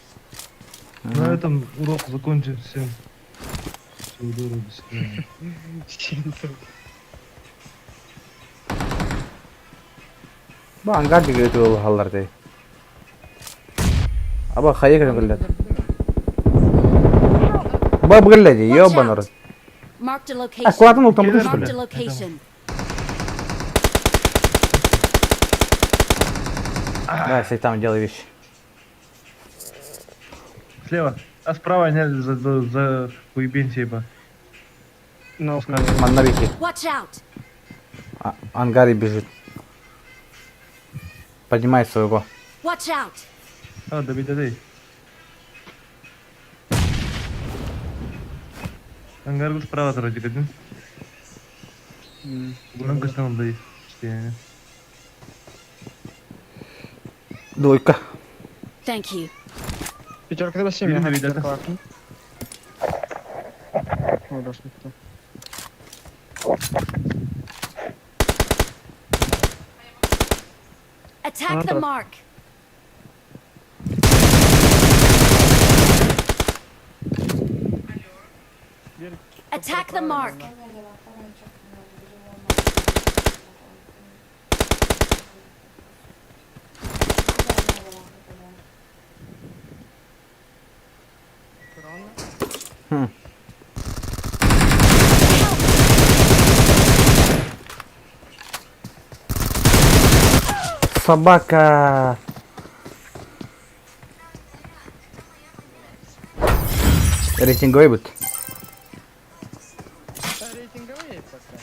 На этом урок закончим. Всем всего доброго, до свидания. Бу ангар дигән ул халлар ди. Аба хайы кергән гөлләр. Ба гөлләр ди, ёбан рот. Marked a location. Аккуратно ул там что Marked ли? a location. Давай, сядь там, делай вещи. Слева. А справа не за хуебень типа. Ну, Манна бики. Watch out. А, ангаре бежит. Поднимай своего. Watch out. А, добить, добей. Ангар был справа вроде один. Много дай. Двойка. Thank you. Пятерка да семь. Видно, видно. Attack the mark. Attack the mark. Хм. Собака. Рейтинговый будет. Рейтинговые пока.